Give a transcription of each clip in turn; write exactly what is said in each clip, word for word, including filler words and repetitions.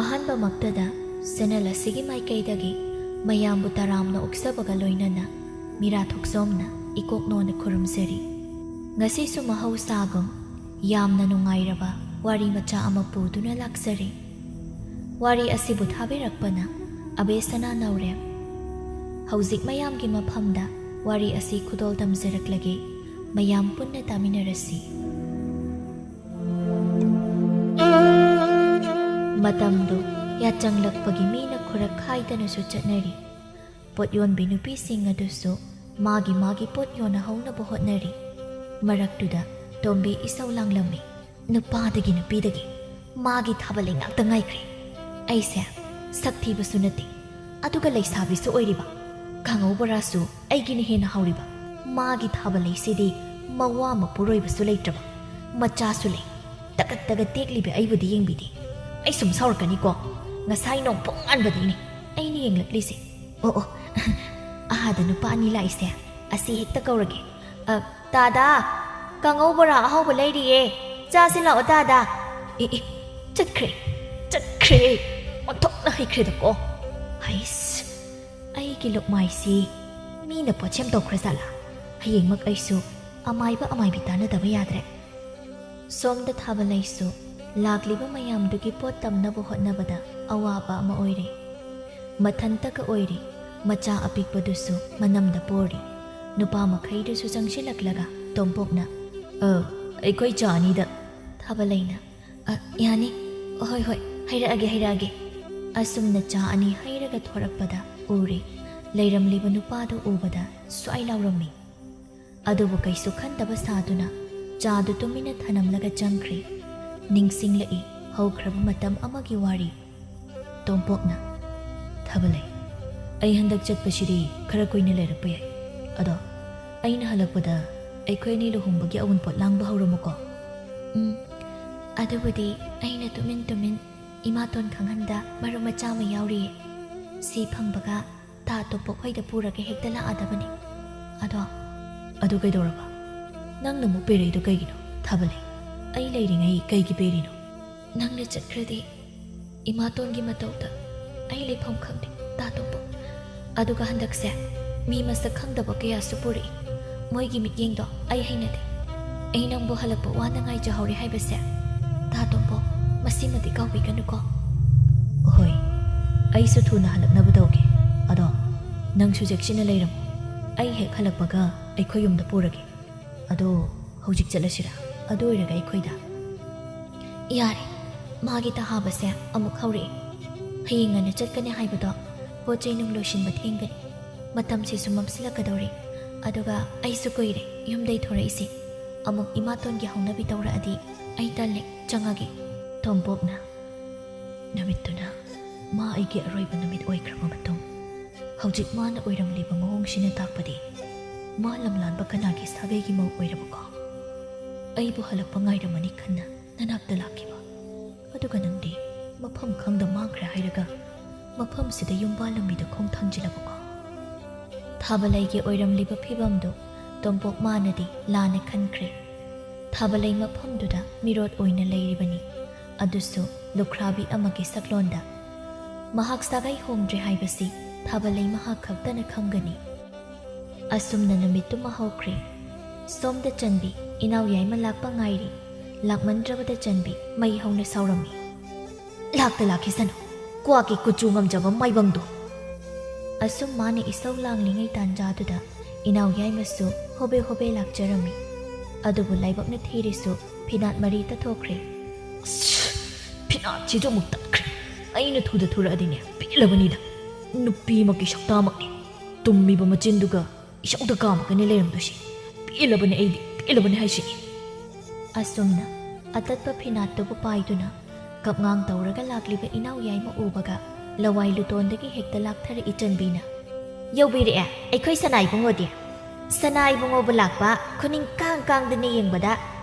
ꯑꯍꯥꯟꯕꯃꯛꯇꯗ channel ꯑꯁꯤꯒꯤ ꯃꯥꯏꯀꯩꯗꯒꯤ ꯃꯌꯥꯝꯕꯨ ꯇꯔꯥꯝꯅ ꯑꯣꯛꯆꯕꯒ ꯂꯣꯏꯅꯅ ꯃꯤꯔꯥ ꯊꯣꯛꯆꯣꯝꯅ ꯏꯀꯣꯛ ꯅꯣꯟꯅ ꯈꯨꯔꯨꯝꯖꯔꯤ꯫ ꯉꯁꯤꯁꯨ ꯃꯍꯧꯁꯥꯒꯨꯝ ꯌꯥꯝꯅ ꯅꯨꯡꯉꯥꯏꯔꯕ ꯋꯥꯔꯤ ꯃꯆꯥ ꯑꯃ ꯄꯨꯗꯨꯅ ꯂꯥꯛꯆꯔꯤ꯫ ꯋꯥꯔꯤ ꯑꯁꯤꯕꯨ ꯊꯥꯕꯤꯔꯛꯄꯅ ꯑꯕꯦꯁꯅꯥ ꯅꯥꯎꯔꯦꯝ꯫ ꯍꯧꯖꯤꯛ ꯃꯌꯥꯝꯒꯤ ꯃꯐꯝꯗ ꯋꯥꯔꯤ ꯑꯁꯤ ꯈꯨꯗꯣꯜ ꯇꯝꯖꯔꯛꯂꯒꯦ꯫ ꯃꯌꯥꯝ ꯄꯨꯟꯅ ꯇꯥꯃꯤꯟꯅꯔꯁꯤ꯫ ꯃꯇꯝꯗꯨ ꯌꯥꯆꯪꯂꯛꯄꯒꯤ ꯃꯤꯅ ꯈꯨꯔꯛ ꯈꯥꯏꯗꯅꯁꯨ ꯆꯠꯅꯔꯤ꯫ ꯄꯣꯠ ꯌꯣꯟꯕꯤ ꯅꯨꯄꯤꯁꯤꯡ ꯑꯗꯨꯁꯨ ꯃꯥꯒꯤ ꯃꯥꯒꯤ ꯄꯣꯠ ꯌꯣꯟꯅꯍꯧꯅꯕ ꯍꯣꯠꯅꯔꯤ꯫ ꯃꯔꯛꯇꯨꯗ ꯇꯣꯝꯕꯤ ꯏꯁꯧ ꯂꯥꯡꯂꯝꯃꯤ꯫ "ꯅꯨꯄꯥꯗꯒꯤ ꯅꯨꯄꯤꯗꯒꯤ ꯃꯥꯒꯤ ꯊꯥꯕ ꯂꯩꯉꯥꯛꯇ ꯉꯥꯏꯈ꯭ꯔꯦ꯫ ꯑꯩꯁꯦ ꯁꯛ ꯊꯤꯕꯁꯨ ꯅꯠꯇꯦ, ꯑꯗꯨꯒ ꯂꯩꯁꯥꯕꯤꯁꯨ ꯑꯣꯏꯔꯤꯕ꯫ ꯀꯥꯡꯉꯧ ꯕꯣꯔꯥꯁꯨ ꯑꯩꯒꯤꯅ ꯍꯦꯟꯅ ꯍꯥꯎꯔꯤꯕ꯫ ꯃꯥꯒꯤ ꯊꯥꯕ ꯂꯩꯁꯤꯗꯤ ꯃꯋꯥ ꯃꯄꯨꯔꯣꯏꯕꯁꯨ ꯂꯩꯇ꯭ꯔꯕ, ꯃꯆꯥꯁꯨ ꯂꯩ꯫ ꯇꯒꯠ ꯇꯒꯠ ꯇꯦꯛꯂꯤꯕ ꯑꯩꯕꯨꯗꯤ ꯌꯦꯡꯕꯤꯗꯦ꯫ ꯑꯩ ꯁꯨꯝ ꯁꯥꯎꯔꯛꯀꯅꯤꯀꯣ꯫ ꯉꯁꯥꯏ ꯅꯣꯡ ꯄꯣꯡ ꯉꯥꯟꯕꯗꯩꯅꯦ ꯑꯩꯅ ꯌꯦꯡꯂꯛꯂꯤꯁꯦ꯫ ꯑꯣ, ꯑꯣ, ꯑꯍꯥꯗ ꯅꯨꯄꯥ ꯑꯅꯤ ꯂꯥꯛꯏꯁꯦ, ꯑꯁꯤ ꯍꯦꯛꯇ ꯀꯧꯔꯒꯦ꯫ ꯑ, ꯇꯥꯗꯥ, ꯀꯥꯡꯉꯧ ꯕꯣꯔꯥ ꯑꯍꯥꯎꯕ ꯂꯩꯔꯤꯌꯦ, ꯆꯥꯁꯤ ꯂꯥꯛꯑꯣ ꯇꯥꯗꯥ꯫" ꯑꯦ, ꯑꯦ, ꯆꯠꯈ꯭ꯔꯦ, ꯆꯠꯈ꯭ꯔꯦ, ꯑꯣꯟꯊꯣꯛꯅ ꯍꯩꯈ꯭ꯔꯦꯗꯀꯣ꯫ ꯍꯩꯁ, ꯑꯩꯒꯤ ꯂꯨꯛꯃꯥꯏꯁꯤ ꯃꯤꯅ ꯄꯣꯠꯁꯦꯝ ꯇꯧꯈ꯭ꯔꯖꯥꯠꯂꯥ? ꯍꯌꯦꯡꯃꯛ ꯑꯩꯁꯨ ꯑꯃꯥꯏꯕ ꯑꯃꯥꯏꯕꯤ ꯇꯥꯟꯅꯗꯕ ꯌꯥꯗ꯭ꯔꯦ꯫ ꯁꯣꯝꯗ ꯊꯥꯕꯂꯩꯁꯨ ꯂꯥꯛꯂꯤꯕ ꯃꯌꯥꯝꯗꯨꯒꯤ ꯄꯣꯠ ꯇꯝꯅꯕ ꯍꯣꯠꯅꯕꯗ ꯑꯋꯥꯕ ꯑꯃ ꯑꯣꯏꯔꯦ꯫ ꯃꯊꯟꯇꯒ ꯑꯣꯏꯔꯦ, ꯃꯆꯥ ꯑꯄꯤꯛꯄꯗꯨꯁꯨ ꯃꯅꯝꯗ ꯄꯣꯔꯤ꯫ ꯅꯨꯄꯥ ꯃꯈꯩꯗꯨꯁꯨ ꯆꯪꯁꯤꯜꯂꯛꯂꯒ ꯇꯣꯝꯄꯣꯛꯅ, "ꯑ, ꯑꯩꯈꯣꯏ ꯆꯥ ꯑꯅꯤꯗ꯫" ꯊꯥꯕꯂꯩꯅ, "ꯑ, ꯌꯥꯅꯤ꯫ ꯍꯣꯏ, ꯍꯣꯏ, ꯍꯩꯔꯛꯑꯒꯦ, ꯍꯩꯔꯛꯑꯒꯦ꯫" ꯑꯁꯨꯝꯅ ꯆꯥ ꯑꯅꯤ ꯍꯩꯔꯒ ꯊꯣꯔꯛꯄꯗ ꯎꯔꯦ, ꯂꯩꯔꯝꯂꯤꯕ ꯅꯨꯄꯥꯗꯨ ꯎꯕꯗ ꯁ꯭ꯋꯥꯏ ꯂꯥꯎꯔꯝꯃꯤ꯫ ꯑꯗꯨꯕꯨ ꯀꯩꯁꯨ ꯈꯟꯗꯕ ꯁꯥꯗꯨꯅ ꯆꯥꯗꯨ ꯇꯨꯃꯤꯟꯅ ꯊꯅꯝꯂꯒ ꯆꯪꯈ꯭ꯔꯦ꯫ ꯅꯤꯡꯁꯤꯡꯂꯛꯏ ꯍꯧꯈ꯭ꯔꯕ ꯃꯇꯝ ꯑꯃꯒꯤ ꯋꯥꯔꯤ꯫ ꯇꯣꯝꯄꯣꯛꯅ, "ꯊꯥꯕꯂꯩ, ꯑꯩ ꯍꯟꯗꯛ ꯆꯠꯄꯁꯤꯗꯤ ꯈꯔ ꯀꯨꯏꯅ ꯂꯩꯔꯛꯄ ꯌꯥꯏ꯫ ꯑꯗꯣ ꯑꯩꯅ ꯍꯜꯂꯛꯄꯗ ꯑꯩꯈꯣꯏ ꯑꯅꯤ ꯂꯨꯍꯣꯡꯕꯒꯤ ꯑꯎꯟꯄꯣꯠ ꯂꯥꯡꯕ ꯍꯧꯔꯝꯃꯨꯀꯣ꯫" "ꯎꯝ, ꯑꯗꯨꯕꯨꯗꯤ ꯑꯩꯅ ꯇꯨꯃꯤꯟ ꯇꯨꯃꯤꯟ ꯏꯃꯥꯇꯣꯟ ꯈꯪꯍꯟꯗ ꯃꯔꯨꯞ ꯃꯆꯥ ꯑꯃ ꯌꯥꯎꯔꯤꯌꯦ꯫ ꯁꯤ ꯐꯪꯕꯒ ꯇꯥ ꯇꯣꯝꯄꯣꯛ ꯍꯣꯏꯗ ꯄꯨꯔꯒ ꯍꯦꯛꯇ ꯂꯥꯛꯑꯗꯕꯅꯤ꯫ ꯑꯗꯣ" "ꯑꯗꯨ ꯀꯩꯗꯧꯔꯕ? ꯅꯪꯅ ꯑꯃꯨꯛ ꯄꯦꯔꯛꯏꯗꯣ ꯀꯩꯒꯤꯅꯣ, ꯊꯥꯕꯂꯩ? ꯑꯩ ꯂꯩꯔꯤꯉꯩ ꯀꯩꯒꯤ ꯄꯦꯔꯤꯅꯣ?" "ꯅꯪꯅ ꯆꯠꯈ꯭ꯔꯗꯤ ꯏꯃꯥꯇꯣꯟꯒꯤ ꯃꯇꯧꯗ ꯑꯩ ꯂꯩꯐꯝ ꯈꯪꯗꯦ, ꯇꯥ ꯇꯣꯝꯄꯣꯛ꯫ ꯑꯗꯨꯒ ꯍꯟꯗꯛꯁꯦ ꯃꯤ ꯃꯁꯛ ꯈꯪꯗꯕ ꯀꯌꯥꯁꯨ ꯄꯨꯔꯛꯏ꯫ ꯃꯣꯏꯒꯤ ꯃꯤꯠꯌꯦꯡꯗꯣ ꯑꯩ ꯍꯩꯅꯗꯦ꯫ ꯑꯩ ꯅꯪꯕꯨ ꯍꯜꯂꯛꯄ ꯋꯥꯅ ꯉꯥꯏꯖꯍꯧꯔꯦ ꯍꯥꯏꯕꯁꯦ, ꯇꯥ ꯇꯣꯝꯄꯣꯛ, ꯃꯁꯤꯃꯗꯤ ꯀꯥꯎꯕꯤꯒꯅꯨꯀꯣ꯫ ꯍꯣꯏ, ꯑꯩꯁꯨ ꯊꯨꯅ ꯍꯜꯂꯛꯅꯕ ꯇꯧꯒꯦ꯫ ꯑꯗꯣ ꯅꯪꯁꯨ ꯆꯦꯛꯁꯤꯟꯅ ꯂꯩꯔꯝꯃꯨ꯫ ꯑꯩ ꯍꯦꯛ ꯍꯜꯂꯛꯄꯒ ꯑꯩꯈꯣꯏ ꯌꯨꯝꯗ ꯄꯨꯔꯒꯦ꯫ ꯑꯗꯣ ꯍꯧꯖꯤꯛ ꯆꯠꯂꯁꯤꯔꯥ? ꯑꯗꯨ ꯑꯣꯏꯔꯒ ꯑꯩꯈꯣꯏꯗ꯫ ꯌꯥꯔꯦ, ꯃꯥꯒꯤ ꯇꯍꯥꯕꯁꯦ ꯑꯃꯨꯛ ꯍꯧꯔꯛꯑꯦ꯫ ꯍꯌꯦꯡ ꯉꯟꯅ ꯆꯠꯀꯅꯤ ꯍꯥꯏꯕꯗꯣ ꯄꯣꯠ ꯆꯩ ꯅꯨꯡ ꯂꯣꯏꯁꯤꯟꯕ ꯊꯦꯡꯒꯅꯤ꯫ ꯃꯇꯝꯁꯤꯁꯨ ꯃꯝꯁꯤꯜꯂꯛꯀꯗꯧꯔꯦ꯫ ꯑꯗꯨꯒ ꯑꯩꯁꯨ ꯀꯨꯏꯔꯦ ꯌꯨꯝꯗꯩ ꯊꯣꯔꯛꯏꯁꯦ꯫ ꯑꯃꯨꯛ ꯏꯃꯥꯇꯣꯟꯒꯤ ꯍꯧꯅꯕꯤ ꯇꯧꯔꯛꯑꯗꯤ ꯑꯩ ꯇꯜꯂꯦ, ꯆꯪꯉꯒꯦ꯫ ꯇꯣꯝꯄꯣꯛꯅ, ꯅꯨꯃꯤꯠꯇꯨꯅ ꯃꯥ ꯑꯩꯒꯤ ꯑꯔꯣꯏꯕ ꯅꯨꯃꯤꯠ ꯑꯣꯏꯈ꯭ꯔꯕ ꯃꯇꯨꯡ, ꯍꯧꯖꯤꯛ ꯃꯥꯅ ꯑꯣꯏꯔꯝꯂꯤꯕ ꯃꯑꯣꯡꯁꯤꯅ ꯇꯥꯛꯄꯗꯤ ꯃꯥ ꯂꯝꯂꯥꯟꯕ ꯀꯅꯥꯒꯤ ꯁꯥꯒꯩꯒꯤ ꯃꯧ ꯑꯣꯏꯔꯕꯀꯣ? ꯑꯩꯕꯨ ꯍꯜꯂꯛꯄ ꯉꯥꯏꯔꯝꯃꯅꯤ ꯈꯟꯅ ꯅꯅꯥꯛꯇ ꯂꯥꯛꯈꯤꯕ꯫ ꯑꯗꯨꯒ ꯅꯪꯗꯤ ꯃꯐꯝ ꯈꯪꯗ ꯃꯥꯡꯈ꯭ꯔꯦ ꯍꯥꯏꯔꯒ ꯃꯐꯝꯁꯤꯗ ꯌꯨꯝꯕꯥꯜꯂꯝꯃꯤꯗ ꯈꯣꯡ ꯊꯥꯡꯖꯤꯜꯂꯕꯀꯣ? ꯊꯥꯕꯂꯩꯒꯤ ꯑꯣꯏꯔꯝꯂꯤꯕ ꯐꯤꯕꯝꯗꯨ ꯇꯣꯝꯄꯣꯛ ꯃꯥꯅꯗꯤ ꯂꯥꯟꯅ ꯈꯟꯈ꯭ꯔꯦ꯫ ꯊꯥꯕꯂꯩ ꯃꯐꯝꯗꯨꯗ ꯃꯤꯔꯣꯠ ꯑꯣꯏꯅ ꯂꯩꯔꯤꯕꯅꯤ, ꯑꯗꯨꯁꯨ ꯂꯨꯈ꯭ꯔꯥꯕꯤ ꯑꯃꯒꯤ ꯁꯛꯂꯣꯟꯗ꯫ ꯃꯍꯥꯛ ꯁꯥꯒꯩ ꯍꯣꯡꯗ꯭ꯔꯦ ꯍꯥꯏꯕꯁꯤ ꯊꯥꯕꯂꯩ ꯃꯍꯥꯛ ꯈꯛꯇꯅ ꯈꯪꯒꯅꯤ꯫ ꯑꯁꯨꯝꯅ ꯅꯨꯃꯤꯠꯇꯨꯃ ꯍꯧꯈ꯭ꯔꯦ꯫ ꯁꯣꯝꯗ ꯆꯟꯕꯤ ꯏꯅꯥꯎ ꯌꯥꯏꯃ ꯂꯥꯛꯄ ꯉꯥꯏꯔꯤ꯫ ꯂꯥꯛꯃꯟꯗ꯭ꯔꯕꯗ ꯆꯟꯕꯤ ꯃꯩ ꯍꯧꯅ ꯁꯥꯎꯔꯝꯃꯤ꯫ "ꯂꯥꯛꯇ ꯂꯥꯛꯈꯤꯁꯅꯨ, ꯀ꯭ꯋꯥꯛꯀꯤ ꯀꯨꯆꯨ ꯉꯝꯖꯕ ꯃꯥꯏꯕꯪꯗꯣ!" ꯑꯁꯨꯝ ꯃꯥꯅ ꯏꯁꯧ ꯂꯥꯡꯂꯤꯉꯩ ꯇꯥꯟꯖꯥꯗꯨꯗ ꯏꯅꯥꯎ ꯌꯥꯏꯃꯁꯨ ꯍꯣꯕꯦ ꯍꯣꯕꯦ ꯂꯥꯛꯆꯔꯝꯃꯤ꯫ ꯑꯗꯨꯕꯨ ꯂꯥꯏꯕꯛꯅ ꯊꯤꯔꯤꯁꯨ ꯐꯤꯅꯥꯠ ꯃꯔꯤ ꯇꯠꯊꯣꯛꯈ꯭ꯔꯦ꯫ ꯑꯁ, ꯐꯤꯅꯥꯠꯁꯤꯁꯨ ꯑꯃꯨꯛ ꯇꯠꯈ꯭ꯔꯦ꯫ ꯑꯩꯅ ꯊꯨꯗ ꯊꯨꯔꯛꯑꯗꯤꯅꯦ, ꯄꯦꯜꯂꯕꯅꯤꯗ꯫ ꯅꯨꯄꯤꯃꯛꯀꯤ ꯁꯛꯇꯥꯃꯛꯅꯤ꯫ ꯇꯨꯝꯃꯤꯕ ꯃꯆꯤꯟꯗꯨꯒ ꯏꯁꯧꯗ ꯀꯥꯝꯃꯒꯅꯤ ꯂꯩꯔꯝꯗꯣꯏꯁꯤ꯫ ꯄꯦꯜꯂꯕꯅꯤ ꯑꯩꯗꯤ, ꯄꯦꯜꯂꯕꯅꯤ ꯍꯥꯏꯁꯤꯅꯤ꯫ ꯑꯁꯨꯝꯅ ꯑꯇꯠꯄ ꯐꯤꯅꯥꯠꯇꯨꯕꯨ ꯄꯥꯏꯗꯨꯅ ꯀꯞꯉꯥꯡ ꯇꯧꯔꯒ ꯂꯥꯛꯂꯤꯕ ꯏꯅꯥꯎ ꯌꯥꯏꯃ ꯎꯕꯒ ꯂꯋꯥꯏ ꯂꯨꯇꯣꯟꯗꯒꯤ ꯍꯦꯛꯇ ꯂꯥꯛꯊꯔꯛꯏ ꯆꯟꯕꯤꯅ꯫ "ꯌꯧꯕꯤꯔꯛꯑꯦ ꯑꯩꯈꯣꯏ ꯁꯅꯥ ꯏꯕꯨꯡꯉꯣꯗꯤ꯫ ꯁꯅꯥ ꯏꯕꯨꯡꯉꯣꯕꯨ ꯂꯥꯛꯄ ꯈꯨꯅꯤꯡ ꯀꯥꯡ ꯀꯥꯡꯗꯅ ꯌꯦꯡꯕꯗ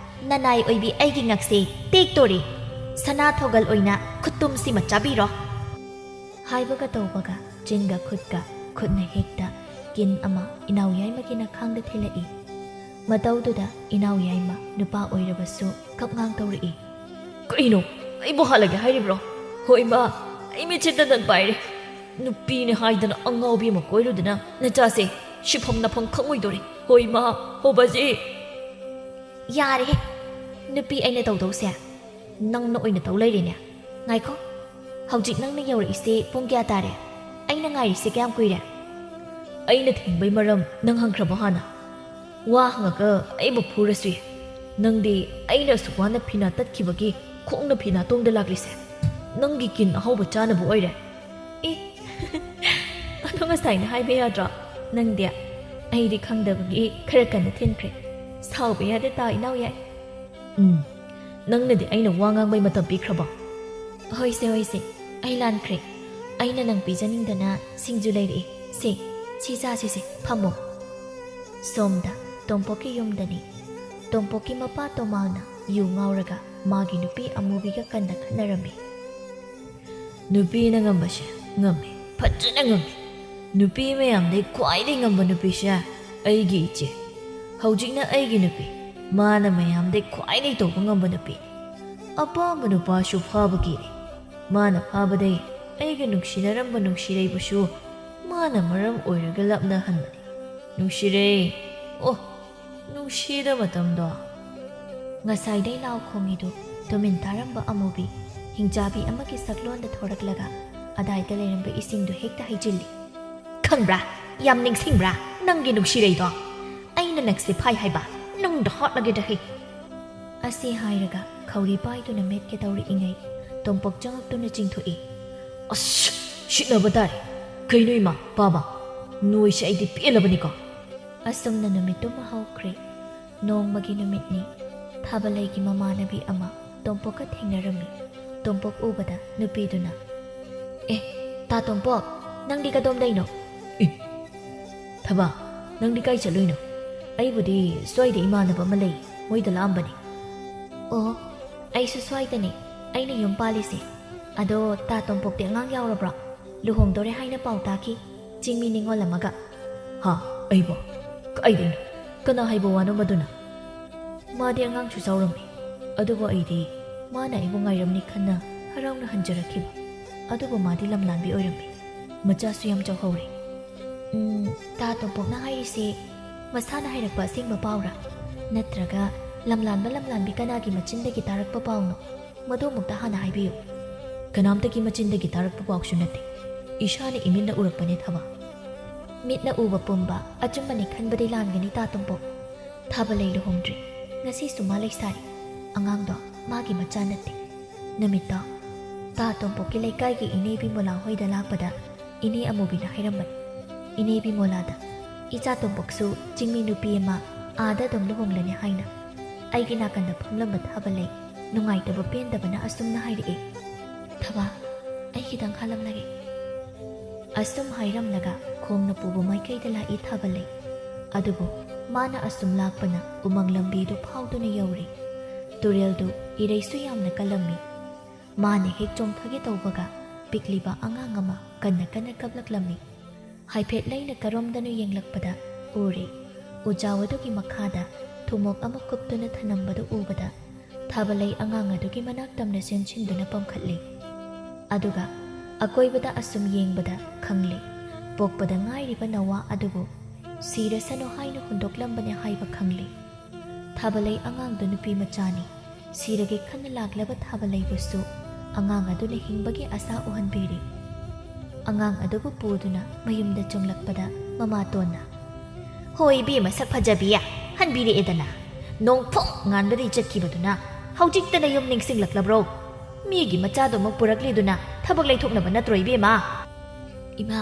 ꯅꯅꯥꯏ ꯑꯣꯏꯕꯤ ꯑꯩꯒꯤ ꯉꯛꯁꯦ ꯇꯦꯛꯇꯣꯔꯤ꯫ ꯁꯅꯥ ꯊꯧꯒꯜ ꯑꯣꯏꯅ ꯈꯨꯇꯨꯝꯁꯤꯃ ꯆꯥꯕꯤꯔꯣ!" ꯍꯥꯏꯕꯒ ꯇꯧꯕꯒ ꯆꯤꯟꯒ ꯈꯨꯠꯀ ꯈꯨꯠꯅ ꯍꯦꯛꯇ ꯀꯤꯟ ꯑꯃ ꯏꯅꯥꯎ ꯌꯥꯏꯃꯒꯤ ꯅꯈꯥꯡꯗ ꯊꯤꯜꯂꯛꯏ꯫ ꯃꯇꯧꯗꯨꯗ ꯏꯅꯥꯎ ꯌꯥꯏꯃ ꯅꯨꯄꯥ ꯑꯣꯏꯔꯕꯁꯨ ꯀꯞꯉꯥꯡ ꯇꯧꯔꯛꯏ꯫ "ꯀꯩꯅꯣ? ꯑꯩꯕꯨ ꯍꯥꯠꯂꯒꯦ ꯍꯥꯏꯔꯤꯕ꯭ꯔꯣ? ꯍꯣꯏ ꯃꯥ, ꯑꯩ ꯃꯤꯠꯁꯦ ꯗꯟꯗꯟ ꯄꯥꯏꯔꯦ꯫ ꯅꯨꯄꯤꯅꯦ ꯍꯥꯏꯗꯅ ꯑꯉꯥꯎꯕꯤ ꯑꯃ ꯀꯣꯏꯔꯨꯗꯅ ꯅꯆꯥꯁꯦ ꯁꯤꯐꯝ ꯅꯐꯝ ꯈꯪꯉꯣꯏꯗꯣꯔꯦ꯫ ꯍꯣꯏ ꯃꯥ, ꯍꯣ ꯕꯥꯖꯤ꯫ ꯌꯥꯔꯦꯍꯦ, ꯅꯨꯄꯤ ꯑꯩꯅ ꯇꯧꯗꯧꯁꯦ ꯅꯪꯅ ꯑꯣꯏꯅ ꯇꯧ ꯂꯩꯔꯦꯅꯦ꯫ ꯉꯥꯏꯈꯣ, ꯍꯧꯖꯤꯛ ꯅꯪꯅ ꯌꯧꯔꯛꯏꯁꯦ ꯄꯨꯡ ꯀꯌꯥ ꯇꯥꯔꯦ? ꯑꯩꯅ ꯉꯥꯏꯔꯤꯁꯦ ꯀꯌꯥꯝ ꯀꯨꯏꯔꯦ? ꯑꯩꯅ ꯊꯤꯡꯕꯩ ꯃꯔꯝ ꯅꯪ ꯍꯪꯈ꯭ꯔꯕꯣ ꯍꯥꯟꯅ? ꯋꯥ ꯍꯪꯉꯒ ꯑꯩꯕꯨ ꯐꯨꯔꯁꯨ ꯌꯥꯏ꯫ ꯅꯪꯗꯤ ꯑꯩꯅ ꯑꯁꯨꯛ ꯋꯥꯅ ꯐꯤꯅꯥ ꯇꯠꯈꯤꯕꯒꯤ ꯈꯣꯡꯅ ꯐꯤꯅꯥ ꯇꯣꯡꯗ ꯂꯥꯛꯂꯤꯁꯦ꯫ ꯅꯪꯒꯤ ꯀꯤꯟ ꯑꯍꯥꯎꯕ ꯆꯥꯅꯕ ꯑꯣꯏꯔꯦ꯫ ꯑꯦ, ꯑꯗꯣ ꯉꯁꯥꯏꯅ ꯍꯥꯏꯕ ꯌꯥꯗ꯭ꯔꯣ? ꯅꯪꯗꯤ ꯑꯩꯗꯤ ꯈꯪꯗꯕꯒꯤ ꯈꯔ ꯀꯟꯅ ꯊꯤꯟꯈ꯭ꯔꯦ꯫ ꯁꯥꯎꯕ ꯌꯥꯗꯦ ꯇꯥ ꯏꯅꯥꯎ ꯌꯥꯏ꯫ ꯎꯝ, ꯅꯪꯅꯗꯤ ꯑꯩꯅ ꯋꯥ ꯉꯥꯡꯕꯩ ꯃꯇꯝ ꯄꯤꯈ꯭ꯔꯕꯣ? ꯍꯣꯏꯁꯦ, ꯍꯣꯏꯁꯦ, ꯑꯩ ꯂꯥꯟꯈ꯭ꯔꯦ꯫ ꯑꯩꯅ ꯅꯪ ꯄꯤꯖꯅꯤꯡꯗꯅ ꯁꯤꯡꯖꯨ ꯂꯩꯔꯛꯑꯦ꯫ ꯁꯦ, ꯁꯤ ꯆꯥꯁꯤꯁꯦ, ꯐꯝꯃꯣ꯫ ꯁꯣꯝꯗ ꯇꯣꯝꯄꯣꯛꯀꯤ ꯌꯨꯝꯗꯅꯤ꯫ ꯇꯣꯝꯄꯣꯛꯀꯤ ꯃꯄꯥ ꯇꯣꯃꯥꯜꯅ ꯌꯨ ꯉꯥꯎꯔꯒ ꯃꯥꯒꯤ ꯅꯨꯄꯤ ꯑꯃꯨꯕꯤꯒ ꯀꯟꯅ ꯈꯠꯅꯔꯝꯃꯤ꯫ ꯅꯨꯄꯤꯅ ꯉꯝꯕꯁꯦ ꯉꯝꯃꯦ, ꯐꯖꯅ ꯉꯝꯃꯦ꯫ ꯅꯨꯄꯤ ꯃꯌꯥꯝꯗꯩ ꯈ꯭ꯋꯥꯏꯗꯩ ꯉꯝꯕ ꯅꯨꯄꯤꯁꯦ ꯑꯩꯒꯤ ꯏꯆꯦ꯫ ꯍꯧꯖꯤꯛꯅ ꯑꯩꯒꯤ ꯅꯨꯄꯤ, ꯃꯥꯅ ꯃꯌꯥꯝꯗꯩ ꯈ꯭ꯋꯥꯏꯗꯩ ꯇꯧꯕ ꯉꯝꯕ ꯅꯨꯄꯤ꯫ ꯑꯄꯥꯝꯕ ꯅꯨꯄꯥꯁꯨ ꯐꯥꯕ ꯀꯤꯔꯦ꯫ ꯃꯥꯅ ꯐꯥꯕꯗꯩ ꯑꯩꯒ ꯅꯨꯡꯁꯤꯅꯔꯝꯕ ꯅꯨꯡꯁꯤꯔꯩꯕꯁꯨ ꯃꯥꯅ ꯃꯔꯝ ꯑꯣꯏꯔꯒ ꯂꯥꯞꯅꯍꯟꯕꯅꯤ꯫ ꯅꯨꯡꯁꯤꯔꯦ꯫ ꯑꯣ, ꯅꯨꯡꯁꯤꯗ ꯃꯇꯝꯗꯣ꯫ ꯉꯁꯥꯏꯗꯩ ꯂꯥꯎ ꯈꯣꯡꯉꯤꯗꯨ ꯇꯨꯃꯤꯟ ꯇꯥꯔꯝꯕ ꯑꯃꯨꯕꯤ, ꯍꯤꯡꯆꯥꯕꯤ ꯑꯃꯒꯤ ꯁꯛꯂꯣꯟꯗ ꯊꯣꯔꯛꯂꯒ ꯑꯗꯥꯏꯗ ꯂꯩꯔꯝꯕ ꯏꯁꯤꯡꯗꯨ ꯍꯦꯛꯇ ꯍꯩꯖꯤꯜꯂꯤ꯫ ꯈꯪꯕ꯭ꯔꯥ? ꯌꯥꯝ ꯅꯤꯡꯁꯤꯡꯕ꯭ꯔꯥ? ꯅꯪꯒꯤ ꯅꯨꯡꯁꯤꯔꯩꯗꯣ꯫ ꯑꯩꯅ ꯅꯪꯁꯦ ꯐꯥꯏ ꯍꯥꯏꯕ, ꯅꯨꯡꯗ ꯍꯣꯠꯂꯒꯦꯗ ꯍꯦ꯫ ꯑꯁꯤ ꯍꯥꯏꯔꯒ ꯈꯧꯔꯤ ꯄꯥꯏꯗꯨꯅ ꯃꯦꯠꯀꯦ ꯇꯧꯔꯛꯏꯉꯩ ꯇꯣꯝꯄꯣꯛ ꯆꯪꯉꯛꯇꯨꯅ ꯆꯤꯡꯊꯣꯛꯏ꯫ ꯑꯁ! ꯁꯤꯠꯅꯕ ꯇꯥꯔꯦ꯫ ꯀꯩꯅꯣ ꯏꯃꯥ, ꯄꯥꯕ? ꯅꯣꯏꯁꯦ ꯑꯩꯗꯤ ꯄꯦꯜꯂꯕꯅꯤꯀꯣ꯫ ꯑꯁꯨꯝꯅ ꯅꯨꯃꯤꯠꯇꯨꯃ ꯍꯧꯈ꯭ꯔꯦ꯫ ꯅꯣꯡꯃꯒꯤ ꯅꯨꯃꯤꯠꯅꯤ꯫ ꯊꯥꯕꯂꯩꯒꯤ ꯃꯃꯥꯟꯅꯕꯤ ꯑꯃ ꯇꯣꯝꯄꯣꯛꯀ ꯊꯦꯡꯅꯔꯝꯃꯤ꯫ ꯇꯣꯝꯄꯣꯛ ꯎꯕꯗ ꯅꯨꯄꯤꯗꯨꯅ, "ꯑꯦ, ꯇꯥ ꯇꯣꯝꯄꯣꯛ, ꯅꯪꯗꯤ ꯀꯗꯣꯝꯗꯩꯅꯣ?" "ꯑꯦ, ꯊꯕꯥ, ꯅꯪꯗꯤ ꯀꯥꯏ ꯆꯠꯂꯨꯏꯅꯣ?" "ꯑꯩꯕꯨꯗꯤ ꯁ꯭ꯋꯥꯏꯗ ꯏꯃꯥꯟꯅꯕ ꯑꯃ ꯂꯩ, ꯃꯣꯏꯗ ꯂꯥꯛꯑꯝꯕꯅꯤ꯫" "ꯑꯣ, ꯑꯩꯁꯨ ꯁ꯭ꯋꯥꯏꯗꯅꯦ, ꯑꯩꯅ ꯌꯨꯝ ꯄꯥꯜꯂꯤꯁꯦ꯫ ꯑꯗꯣ ꯇꯥ ꯇꯣꯝꯄꯣꯛꯇꯤ ꯑꯉꯥꯡ ꯌꯥꯎꯔꯕ꯭ꯔꯣ? ꯂꯨꯍꯣꯡꯗꯣꯔꯦ ꯍꯥꯏꯅ ꯄꯥꯎ ꯇꯥꯈꯤ, ꯆꯤꯡꯃꯤ ꯅꯤꯉꯣꯜ ꯑꯃꯒ꯫" "ꯍꯥ? ꯑꯩꯕꯣ? ꯀꯥꯏꯗꯩꯅꯣ? ꯀꯅꯥ ꯍꯥꯏꯕ ꯋꯥꯅꯣ ꯃꯗꯨꯅ?" "ꯃꯥꯗꯤ ꯑꯉꯥꯡꯁꯨ ꯆꯥꯎꯔꯝꯃꯤ, ꯑꯗꯨꯕꯨ ꯑꯩꯗꯤ ꯃꯥꯅ ꯑꯩꯕꯨ ꯉꯥꯏꯔꯝꯅꯤ ꯈꯟꯅ ꯍꯔꯥꯎꯅ ꯍꯟꯖꯔꯛꯈꯤꯕ꯫ ꯑꯗꯨꯕꯨ ꯃꯥꯗꯤ ꯂꯝꯂꯥꯟꯕꯤ ꯑꯣꯏꯔꯝꯃꯤ꯫ ꯃꯆꯥꯁꯨ ꯌꯥꯝ ꯆꯥꯎꯍꯧꯔꯦ꯫ ꯎꯝ, ꯇꯥ ꯇꯣꯝꯄꯣꯛꯅ ꯍꯥꯏꯔꯤꯁꯤ ꯃꯁꯥꯅ ꯍꯥꯏꯔꯛꯄ ꯑꯁꯦꯡꯕ ꯄꯥꯎꯔꯥ? ꯅꯠꯇ꯭ꯔꯒ ꯂꯝꯂꯥꯟꯕ ꯂꯝꯂꯥꯟꯕꯤ ꯀꯅꯥꯒꯤ ꯃꯆꯤꯟꯗꯒꯤ ꯇꯥꯔꯛꯄ ꯄꯥꯎꯅꯣ? ꯃꯗꯨ ꯑꯃꯨꯛꯇ ꯍꯥꯟꯅ ꯍꯥꯏꯕꯤꯌꯨ꯫ ꯀꯅꯥꯝꯇꯒꯤ ꯃꯆꯤꯟꯗꯒꯤ ꯇꯥꯔꯛꯄ ꯄꯥꯎꯁꯨ ꯅꯠꯇꯦ꯫ ꯏꯁꯥꯅ ꯏꯃꯤꯠꯅ ꯎꯔꯛꯄꯅꯦ ꯊꯕ꯫ ꯃꯤꯠꯅ ꯎꯕ ꯄꯨꯝꯕ ꯑꯆꯨꯝꯕꯅꯤ ꯈꯟꯕꯗꯤ ꯂꯥꯟꯒꯅꯤ ꯇꯥ ꯇꯣꯝꯄꯣꯛ꯫ ꯊꯥꯕꯂꯩ ꯂꯨꯍꯣꯡꯗ꯭ꯔꯤ꯫ ꯉꯁꯤꯁꯨ ꯃꯥ ꯂꯩꯁꯥꯔꯤ꯫ ꯑꯉꯥꯡꯗꯣ ꯃꯥꯒꯤ ꯃꯆꯥ ꯅꯠꯇꯦ꯫ ꯅꯨꯃꯤꯠꯇꯣ ꯇꯥ ꯇꯣꯝꯄꯣꯛꯀꯤ ꯂꯩꯀꯥꯏꯒꯤ ꯏꯅꯦ ꯕꯤꯃꯣꯂꯥ ꯍꯣꯏꯗ ꯂꯥꯛꯄꯗ ꯏꯅꯦ ꯑꯃꯨꯕꯤꯅ ꯍꯥꯏꯔꯝꯕꯅꯤ꯫ ꯏꯅꯦ ꯕꯤꯃꯣꯂꯥꯗ, "ꯏꯆꯥ ꯇꯣꯝꯄꯣꯛꯁꯨ ꯆꯤꯡꯃꯤ ꯅꯨꯄꯤ ꯑꯃ ꯑꯥꯗ ꯑꯗꯨꯝ ꯂꯨꯍꯣꯡꯂꯅꯤ" ꯍꯥꯏꯅ꯫ ꯑꯩꯒꯤ ꯅꯥꯀꯟꯗ ꯐꯝꯂꯝꯕ ꯊꯥꯕꯂꯩ ꯅꯨꯡꯉꯥꯏꯇꯕ ꯄꯦꯟꯗꯕꯅ ꯑꯁꯨꯝꯅ ꯍꯥꯏꯔꯛꯑꯦ, "ꯊꯕ, ꯑꯩ ꯈꯤꯇꯪ ꯈꯥꯂꯝꯂꯒꯦ"꯫ ꯑꯁꯨꯝ ꯍꯥꯏꯔꯝꯂꯒ ꯈꯣꯡꯅ ꯄꯨꯕ ꯃꯥꯏꯀꯩꯗ ꯂꯥꯛꯏ ꯊꯥꯕꯂꯩ꯫ ꯑꯗꯨꯕꯨ ꯃꯥꯅ ꯑꯁꯨꯝ ꯂꯥꯛꯄꯅ ꯎꯃꯪ ꯂꯝꯕꯤꯗꯨ ꯐꯥꯎꯗꯨꯅ ꯌꯧꯔꯦ꯫ ꯇꯨꯔꯦꯜꯗꯨ ꯏꯔꯩꯁꯨ ꯌꯥꯝꯅ ꯀꯜꯂꯝꯃꯤ꯫ ꯃꯥꯅ ꯍꯦꯛ ꯆꯣꯡꯊꯒꯦ ꯇꯧꯕꯒ ꯄꯤꯛꯂꯤꯕ ꯑꯉꯥꯡ ꯑꯃ ꯀꯟꯅ ꯀꯟꯅ ꯀꯞꯂꯛꯂꯝꯃꯤ꯫ ꯍꯥꯏꯐꯦꯠ ꯂꯩꯅ ꯀꯔꯣꯝꯗꯅꯣ ꯌꯦꯡꯂꯛꯄꯗ ꯎꯔꯦ꯫ ꯎꯖꯥꯎ ꯑꯗꯨꯒꯤ ꯃꯈꯥꯗ ꯊꯨꯝꯃꯣꯛ ꯑꯃ ꯀꯨꯞꯇꯨꯅ ꯊꯅꯝꯕꯗꯨ ꯎꯕꯗ ꯊꯥꯕꯂꯩ ꯑꯉꯥꯡ ꯑꯗꯨꯒꯤ ꯃꯅꯥꯛ ꯇꯝꯅ ꯆꯦꯟꯁꯤꯟꯗꯨꯅ ꯄꯝꯈꯠꯂꯦ꯫ ꯑꯗꯨꯒ ꯑꯀꯣꯏꯕꯗ ꯑꯁꯨꯝ ꯌꯦꯡꯕꯗ ꯈꯪꯂꯦ, ꯄꯣꯛꯄꯗ ꯉꯥꯏꯔꯤꯕ ꯅꯋꯥ ꯑꯗꯨꯕꯨ ꯁꯤꯔꯁꯅꯨ ꯍꯥꯏꯅ ꯍꯨꯟꯗꯣꯛꯂꯝꯕꯅꯦ ꯍꯥꯏꯕ ꯈꯪꯂꯦ꯫ ꯊꯥꯕꯂꯩ ꯑꯉꯥꯡꯗꯨ ꯅꯨꯄꯤ ꯃꯆꯥꯅꯤ꯫ ꯁꯤꯔꯒꯦ ꯈꯟꯅ ꯂꯥꯛꯂꯕ ꯊꯥꯕꯂꯩꯕꯨꯁꯨ ꯑꯉꯥꯡ ꯑꯗꯨꯅ ꯍꯤꯡꯕꯒꯤ ꯑꯁꯥ ꯎꯍꯟꯕꯤꯔꯤ꯫ ꯑꯉꯥꯡ ꯑꯗꯨꯕꯨ ꯄꯨꯗꯨꯅ ꯃꯌꯨꯝꯗ ꯆꯪꯂꯛꯄꯗ ꯃꯃꯥꯇꯣꯟꯅ, "ꯍꯣꯏ ꯏꯕꯦꯝꯃ ꯁꯛ ꯐꯖꯕꯤ, ꯍꯟꯕꯤꯔꯛꯑꯦꯗꯅ꯫ ꯅꯣꯡꯐꯨꯡ ꯉꯥꯟꯕꯗꯩ ꯆꯠꯈꯤꯕꯗꯨꯅ ꯍꯧꯖꯤꯛꯇꯅ ꯌꯨꯝ ꯅꯤꯡꯁꯤꯡꯂꯛꯂꯕ꯭ꯔꯣ? ꯃꯤꯒꯤ ꯃꯆꯥꯗꯨꯃꯛ ꯄꯨꯔꯛꯂꯤꯗꯨꯅ ꯊꯕꯛ ꯂꯩꯊꯣꯛꯅꯕ ꯅꯠꯇ꯭ꯔꯣ ꯏꯕꯦꯝꯃ?" "ꯏꯃꯥ,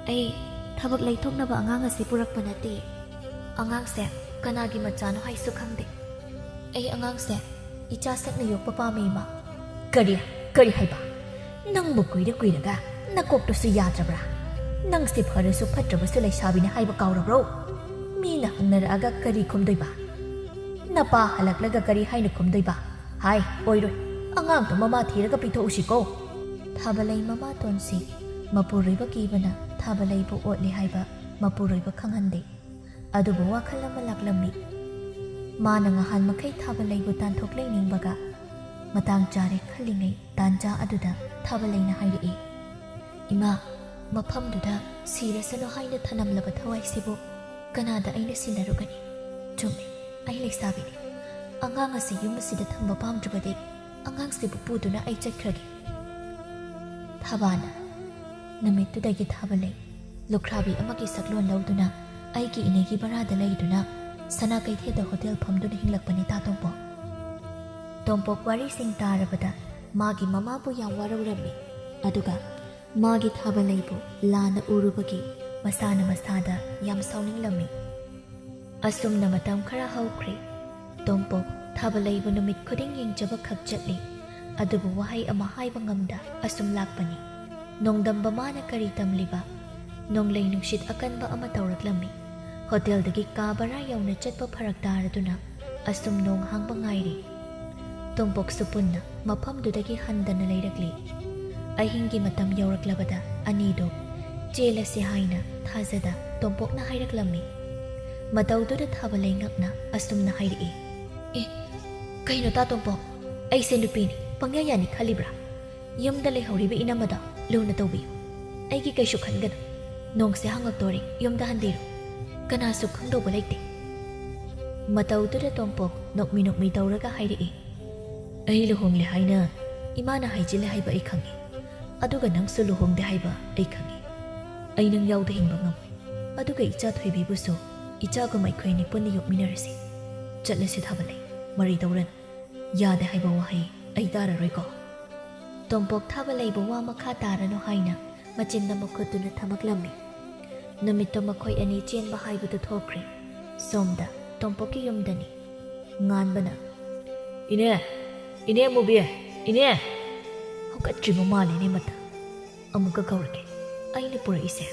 ꯑꯩ ꯊꯕꯛ ꯂꯩꯊꯣꯛꯅꯕ ꯑꯉꯥꯡ ꯑꯁꯤ ꯄꯨꯔꯛꯄ ꯅꯠꯇꯦ꯫ ꯑꯉꯥꯡꯁꯦ ꯀꯅꯥꯒꯤ ꯃꯆꯥꯅꯣ ꯍꯥꯏꯁꯨ ꯈꯪꯗꯦ꯫ ꯑꯩ ꯑꯉꯥꯡꯁꯦ ꯏꯆꯥ ꯁꯛꯅ ꯌꯣꯛꯄ ꯄꯥꯝꯃꯦ, ꯏꯃꯥ"꯫ "ꯀꯔꯤ? ꯀꯔꯤ ꯍꯥꯏꯕ? ꯅꯪꯕꯨ ꯀꯨꯏꯔ ꯀꯨꯏꯔꯒ ꯅꯀꯣꯛꯇꯨꯁꯨ ꯌꯥꯗ꯭ꯔꯕ꯭ꯔꯥ? ꯅꯪꯁꯦ ꯐꯔꯁꯨ ꯐꯠꯇ꯭ꯔꯕꯁꯨ ꯂꯩꯁꯥꯕꯤꯅꯤ ꯍꯥꯏꯕ ꯀꯥꯎꯔꯕ꯭ꯔꯣ? ꯃꯤꯅ ꯍꯪꯅꯔꯛꯑꯒ ꯀꯔꯤ ꯈꯨꯝꯗꯣꯏꯕ? ꯅꯄꯥ ꯍꯜꯂꯛꯂꯒ ꯀꯔꯤ ꯍꯥꯏꯅ ꯈꯨꯝꯗꯣꯏꯕ? ꯍꯥꯏ, ꯑꯣꯏꯔꯣꯏ꯫ ꯑꯉꯥꯡꯗꯣ ꯃꯃꯥ ꯊꯤꯔꯒ ꯄꯤꯊꯣꯛꯎꯁꯤꯀꯣ"꯫ ꯊꯥꯕꯂꯩ ꯃꯃꯥꯇꯣꯟꯁꯤ ꯃꯄꯨꯔꯣꯏꯕ ꯀꯤꯕꯅ ꯊꯥꯕꯂꯩꯕꯨ ꯑꯣꯠꯂꯦ ꯍꯥꯏꯕ ꯃꯄꯨꯔꯣꯏꯕ ꯈꯪꯍꯟꯗꯦ꯫ ꯑꯗꯨꯕꯨ ꯋꯥꯈꯜ ꯑꯃ ꯂꯥꯛꯂꯝꯃꯤ꯫ ꯃꯥꯅ ꯉꯍꯥꯟ ꯃꯈꯩ ꯊꯥꯕꯂꯩꯕꯨ ꯇꯥꯟꯊꯣꯛ ꯂꯩꯅꯤꯡꯕꯒ ꯃꯇꯥꯡ ꯆꯥꯔꯦ ꯈꯜꯂꯤꯉꯩ ꯇꯥꯟꯖꯥ ꯑꯗꯨꯗ ꯊꯥꯕꯂꯩꯅ ꯍꯥꯏꯔꯛꯏ, "ꯏꯃꯥ, ꯃꯐꯝꯗꯨꯗ ꯁꯤꯔꯁꯅꯨ ꯍꯥꯏꯅ ꯊꯅꯝꯂꯕ ꯊꯋꯥꯏꯁꯤꯕꯨ ꯀꯅꯥꯗ ꯑꯩꯅ ꯁꯤꯟꯅꯔꯨꯒꯅꯤ? ꯆꯨꯝꯃꯤ, ꯑꯩ ꯂꯩꯁꯥꯕꯤꯅꯤ꯫ ꯑꯉꯥꯡ ꯑꯁꯤ ꯌꯨꯝ ꯑꯁꯤꯗ ꯊꯝꯕ ꯄꯥꯝꯗ꯭ꯔꯕꯗꯤ ꯑꯉꯥꯡꯁꯤꯕꯨ ꯄꯨꯗꯨꯅ ꯑꯩ ꯆꯠꯈ꯭ꯔꯒꯦ꯫" ꯊꯥꯕꯅ ꯅꯨꯃꯤꯠꯇꯨꯗꯒꯤ ꯊꯥꯕꯂꯩ ꯂꯨꯈ꯭ꯔꯥꯕꯤ ꯑꯃꯒꯤ ꯁꯛꯂꯣꯟ ꯂꯧꯗꯨꯅ ꯑꯩꯒꯤ ꯏꯅꯦꯒꯤ ꯚꯔꯥꯗ ꯂꯩꯗꯨꯅ ꯁꯅꯥ ꯀꯩꯊꯦꯜꯗ ꯍꯣꯇꯦꯜ ꯐꯝꯗꯨꯅ ꯍꯤꯡꯂꯛꯄꯅꯤ ꯇꯥ ꯇꯣꯝꯄꯣꯛ꯫ ꯇꯣꯝꯄꯣꯛ ꯋꯥꯔꯤꯁꯤꯡ ꯇꯥꯔꯕꯗ ꯃꯥꯒꯤ ꯃꯃꯥꯕꯨ ꯌꯥꯝ ꯋꯥꯔꯧꯔꯝꯃꯤ꯫ ꯑꯗꯨꯒ ꯃꯥꯒꯤ ꯊꯥꯕꯂꯩꯕꯨ ꯂꯥꯟꯅ ꯎꯔꯨꯕꯒꯤ ꯃꯁꯥꯅ ꯃꯁꯥꯗ ꯌꯥꯝ ꯁꯥꯎꯅꯤꯡꯂꯝꯃꯤ꯫ ꯑꯁꯨꯝꯅ ꯃꯇꯝ ꯈꯔ ꯍꯧꯈ꯭ꯔꯦ꯫ ꯇꯣꯝꯄꯣꯛ ꯊꯥꯕꯂꯩꯕꯨ ꯅꯨꯃꯤꯠ ꯈꯨꯗꯤꯡ ꯌꯦꯡꯖꯕ ꯈꯛ ꯆꯠꯂꯤ꯫ ꯑꯗꯨꯕꯨ ꯋꯥꯍꯩ ꯑꯃ ꯍꯥꯏꯕ ꯉꯝꯗ ꯑꯁꯨꯝ ꯂꯥꯛꯄꯅꯤ꯫ ꯅꯣꯡꯗꯝꯕ ꯃꯥꯅ ꯀꯔꯤ ꯇꯝꯂꯤꯕ? ꯅꯣꯡꯂꯩ ꯅꯨꯡꯁꯤꯠ ꯑꯀꯟꯕ ꯑꯃ ꯇꯧꯔꯛꯂꯝꯃꯤ꯫ ꯍꯣꯇꯦꯜꯗꯒꯤ ꯀꯥ ꯚꯔꯥ ꯌꯧꯅ ꯆꯠꯄ ꯐꯔꯛ ꯇꯥꯔꯗꯨꯅ ꯑꯁꯨꯝ ꯅꯣꯡ ꯍꯥꯡꯕ ꯉꯥꯏꯔꯤ꯫ ꯇꯣꯝꯄꯣꯛꯁꯨ ꯄꯨꯟꯅ ꯃꯐꯝꯗꯨꯗꯒꯤ ꯍꯟꯗꯅ ꯂꯩꯔꯛꯂꯤ꯫ ꯑꯍꯤꯡꯒꯤ ꯃꯇꯝ ꯌꯧꯔꯛꯂꯕꯗ ꯑꯅꯤꯗꯣ ꯆꯦꯜꯂꯁꯤ ꯍꯥꯏꯅ ꯊꯥꯖꯗ ꯇꯣꯝꯄꯣꯛꯅ ꯍꯥꯏꯔꯛꯂꯝꯃꯤ꯫ ꯃꯇꯧꯗꯨꯗ ꯊꯥꯕꯂꯩ ꯉꯛꯅ ꯑꯁꯨꯝꯅ ꯍꯥꯏꯔꯛꯏ, "ꯑꯦ, ꯀꯩꯅꯣ ꯇꯥ ꯇꯣꯝꯄꯣꯛ? ꯑꯩꯁꯦ ꯅꯨꯄꯤꯅꯤ, ꯄꯪꯌꯥ ꯌꯥꯅꯤ ꯈꯜꯂꯤꯕ꯭ꯔꯥ? ꯌꯨꯝꯗ ꯂꯩꯍꯧꯔꯤꯕ ꯏꯅꯝꯃꯗꯣ ꯂꯨꯅ ꯇꯧꯕꯤꯌꯨ꯫ ꯑꯩꯒꯤ ꯀꯩꯁꯨ ꯈꯟꯒꯅꯨ꯫ ꯅꯣꯡꯁꯦ ꯍꯥꯡꯉꯛꯇꯣꯔꯦ, ꯌꯨꯝꯗ ꯍꯟꯕꯤꯔꯣ꯫ ꯀꯅꯥꯁꯨ ꯈꯪꯗꯧꯕ ꯂꯩꯇꯦ꯫" ꯃꯇꯧꯗꯨꯗ ꯇꯣꯝꯄꯣꯛ ꯅꯣꯛꯃꯤ ꯅꯣꯛꯃꯤ ꯇꯧꯔꯒ ꯍꯥꯏꯔꯛꯏ, "ꯑꯩ ꯂꯨꯍꯣꯡꯂꯦ ꯍꯥꯏꯅ ꯏꯃꯥꯅ ꯍꯥꯏꯖꯤꯜꯂꯦ ꯍꯥꯏꯕ ꯑꯩ ꯈꯪꯉꯤ꯫ ꯑꯗꯨꯒ ꯅꯪꯁꯨ ꯂꯨꯍꯣꯡꯗꯦ ꯍꯥꯏꯕ ꯑꯩ ꯈꯪꯉꯤ꯫ ꯑꯩ ꯅꯪ ꯌꯥꯎꯗ ꯍꯤꯡꯕ ꯉꯝꯃꯣꯏ꯫ ꯑꯗꯨꯒ ꯏꯆꯥ ꯊꯣꯏꯕꯤꯕꯨꯁꯨ ꯏꯆꯥꯒꯨꯝ ꯑꯩꯈꯣꯏ ꯑꯅꯤ ꯄꯨꯟꯅ ꯌꯣꯛꯃꯤꯟꯅꯔꯁꯤ꯫ ꯆꯠꯂꯁꯤ ꯊꯥꯕꯂꯩ, ꯃꯔꯩ ꯇꯧꯔꯅꯨ꯫ ꯌꯥꯗꯦ ꯍꯥꯏꯕ ꯋꯥꯍꯩ ꯑꯩ ꯇꯥꯔꯔꯣꯏꯀꯣ꯫" ꯇꯣꯝꯄꯣꯛ ꯊꯥꯕꯂꯩꯕꯨ ꯋꯥ ꯃꯈꯥ ꯇꯥꯔꯅꯨ ꯍꯥꯏꯅ ꯃꯆꯤꯟꯗ ꯃꯈꯨꯠꯇꯨꯅ ꯊꯝꯃꯛꯂꯝꯃꯤ꯫ ꯅꯨꯃꯤꯠꯇꯣ ꯃꯈꯣꯏ ꯑꯅꯤ ꯆꯦꯟꯕ ꯍꯥꯏꯕꯗꯨ ꯊꯣꯛꯈ꯭ꯔꯦ꯫ ꯁꯣꯝꯗ ꯇꯣꯝꯄꯣꯛꯀꯤ ꯌꯨꯝꯗꯅꯤ꯫ ꯉꯥꯟꯕꯅ, "ꯏꯅꯦ, ꯏꯅꯦ ꯑꯃꯨꯕꯤ, ꯏꯅꯦ!" ꯍꯧꯒꯠꯇ꯭ꯔꯤꯕ ꯃꯥꯜꯂꯤꯅꯦ ꯃꯇꯥ꯫ ꯑꯃꯨꯛꯀ ꯀꯧꯔꯛꯀꯦ꯫ ꯑꯩꯅ ꯄꯨꯔꯛꯏꯁꯦ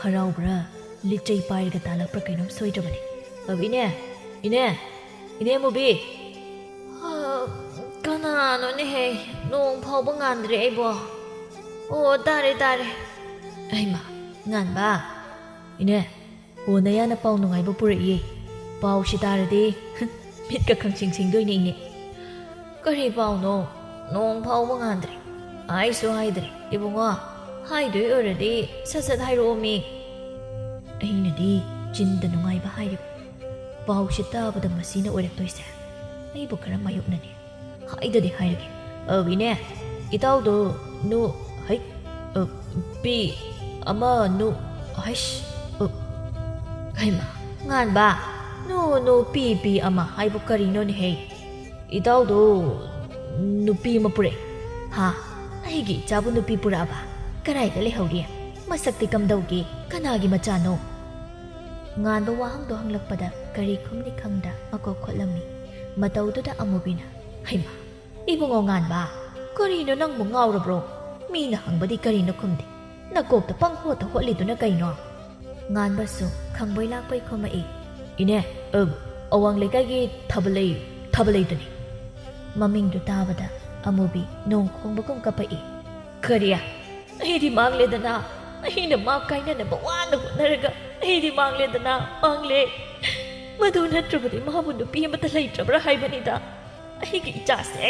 ꯍꯔꯥꯎꯕ꯭ꯔꯥ, ꯂꯤꯆꯩ ꯄꯥꯏꯔꯒ ꯇꯥꯜꯂꯛꯄ꯭ꯔꯥ ꯀꯩꯅꯣꯝ ꯁꯣꯏꯗ꯭ꯔꯕꯅꯤ꯫ ꯑꯧ, ꯏꯅꯦ, ꯏꯅꯦ, ꯏꯅꯦ ꯑꯃꯨꯕꯤ! ꯑ, ꯀꯅꯥꯅꯣꯅꯦꯍꯦ? ꯅꯣꯡ ꯐꯥꯎꯕ ꯉꯥꯟꯗ꯭ꯔꯤ ꯑꯩꯕꯣ꯫ ꯑꯣ, ꯇꯥꯔꯦ, ꯇꯥꯔꯦ꯫ ꯑꯩꯃ, ꯉꯥꯟꯕ꯫ ꯏꯅꯦ, ꯑꯣ, ꯅꯌꯥꯅ ꯄꯥꯎ ꯅꯨꯡꯉꯥꯏꯕ ꯄꯨꯔꯛꯏꯌꯦ꯫ ꯄꯥꯎꯁꯤ ꯇꯥꯔꯗꯤ ꯃꯤꯠꯀ ꯈꯪꯁꯤꯡ ꯁꯤꯡꯗꯣꯏꯅꯦ, ꯏꯅꯦ꯫ "ꯀꯔꯤ ꯄꯥꯎꯅꯣ? ꯅꯣꯡ ꯐꯥꯎꯕ ꯉꯥꯟꯗ꯭ꯔꯤ꯫ ꯍꯥꯏꯁꯨ ꯍꯥꯏꯗ꯭ꯔꯤ꯫ ꯏꯕꯨꯡꯉꯣ, ꯍꯥꯏꯗꯣꯏ ꯑꯣꯏꯔꯗꯤ ꯁꯠ ꯁꯠ ꯍꯥꯏꯔꯛꯑꯣꯃꯤ꯫" ꯑꯩꯅꯗꯤ ꯆꯤꯟꯗ ꯅꯨꯡꯉꯥꯏꯕ ꯍꯥꯏꯔꯤꯕ꯫ ꯄꯥꯎꯁꯦ ꯇꯥꯕꯗ ꯃꯁꯤꯅ ꯑꯣꯏꯔꯛꯇꯣꯏꯁꯦ꯫ ꯑꯩꯕꯨ ꯈꯔ ꯃꯥꯌꯣꯛꯅꯅꯤ꯫ ꯍꯥꯏꯗꯗꯤ ꯍꯥꯏꯔꯒꯦ꯫ ꯑ, ꯏꯅꯦ, ꯏꯇꯥꯎꯗꯣ ꯅꯨ-, ꯍꯩ, ꯑ, ꯄꯤ ꯑꯃ ꯅꯨ-, ꯍꯩꯁ, ꯑ, ꯍꯩꯃꯥ, ꯉꯥꯟꯕ, ꯅꯨ-, ꯅꯨꯄꯤ ꯄꯤ ꯑꯃ ꯍꯥꯏꯕꯨ ꯀꯔꯤꯅꯣꯅꯦꯍꯦ? ꯏꯇꯥꯎꯗꯣ ꯅꯨꯄꯤ ꯑꯃ ꯄꯨꯔꯛꯑꯦ꯫ ꯍꯥ? ꯑꯩꯒꯤ ꯏꯆꯥꯕꯨ ꯅꯨꯄꯤ ꯄꯨꯔꯛꯑꯕ? ꯀꯗꯥꯏꯗ ꯂꯩꯍꯧꯔꯤ? ꯃꯁꯛꯇꯤ ꯀꯝꯗꯧꯒꯦ? ꯀꯅꯥꯒꯤ ꯃꯆꯥꯅꯣ? ꯉꯥꯟꯕ ꯋꯥꯍꯪꯗꯣ ꯍꯪꯂꯛꯄꯗ ꯀꯔꯤ ꯈꯨꯝꯅꯤ ꯈꯪꯗ ꯃꯀꯣꯛ ꯈꯣꯠꯂꯝꯃꯤ꯫ ꯃꯇꯧꯗꯨꯗ ꯑꯃꯨꯕꯤꯅ, "ꯍꯩꯃꯥ, ꯏꯕꯨꯡꯉꯣ ꯉꯥꯟꯕ, ꯀꯔꯤꯅꯣ ꯅꯪꯕꯨ ꯉꯥꯎꯔꯕ꯭ꯔꯣ? ꯃꯤꯅ ꯍꯪꯕꯗꯤ ꯀꯔꯤꯅꯣ ꯈꯨꯝꯗꯦ? ꯅꯀꯣꯛꯇ ꯄꯪꯍꯣꯠꯇ ꯍꯣꯠꯂꯤꯗꯨꯅ ꯀꯩꯅꯣ?" ꯉꯥꯟꯕꯁꯨ ꯈꯪꯕꯣꯏ ꯂꯥꯛꯄꯣꯏ ꯈꯨꯝꯃꯛꯏ꯫ "ꯏꯅꯦ, ꯑ, ꯑꯋꯥꯡ ꯂꯩꯀꯥꯏꯒꯤ ꯊꯥꯕꯂꯩ, ꯊꯥꯕꯂꯩꯗꯨꯅꯤ꯫" ꯃꯃꯤꯡꯗꯨ ꯇꯥꯕꯗ ꯑꯃꯨꯕꯤ ꯅꯣꯡ ꯈꯣꯡꯕꯒꯨꯝ ꯀꯞꯄꯛꯏ꯫ "ꯀꯔꯤ? ꯑꯩꯗꯤ ꯃꯥꯡꯂꯦꯗꯅ꯫ ꯑꯩꯅ ꯃꯥ ꯀꯥꯏꯅꯅꯕ ꯋꯥꯅ ꯍꯣꯠꯅꯔꯒ ꯑꯩꯗꯤ ꯃꯥꯡꯂꯦꯗꯅ, ꯃꯥꯡꯂꯦ꯫ ꯃꯗꯨ ꯅꯠꯇ꯭ꯔꯕꯗꯤ ꯃꯥꯕꯨ ꯅꯨꯄꯤ ꯑꯃꯠꯇ ꯂꯩꯇ꯭ꯔꯕ꯭ꯔꯥ ꯍꯥꯏꯕꯅꯤꯗ꯫ ꯑꯩꯒꯤ ꯏꯆꯥꯁꯦ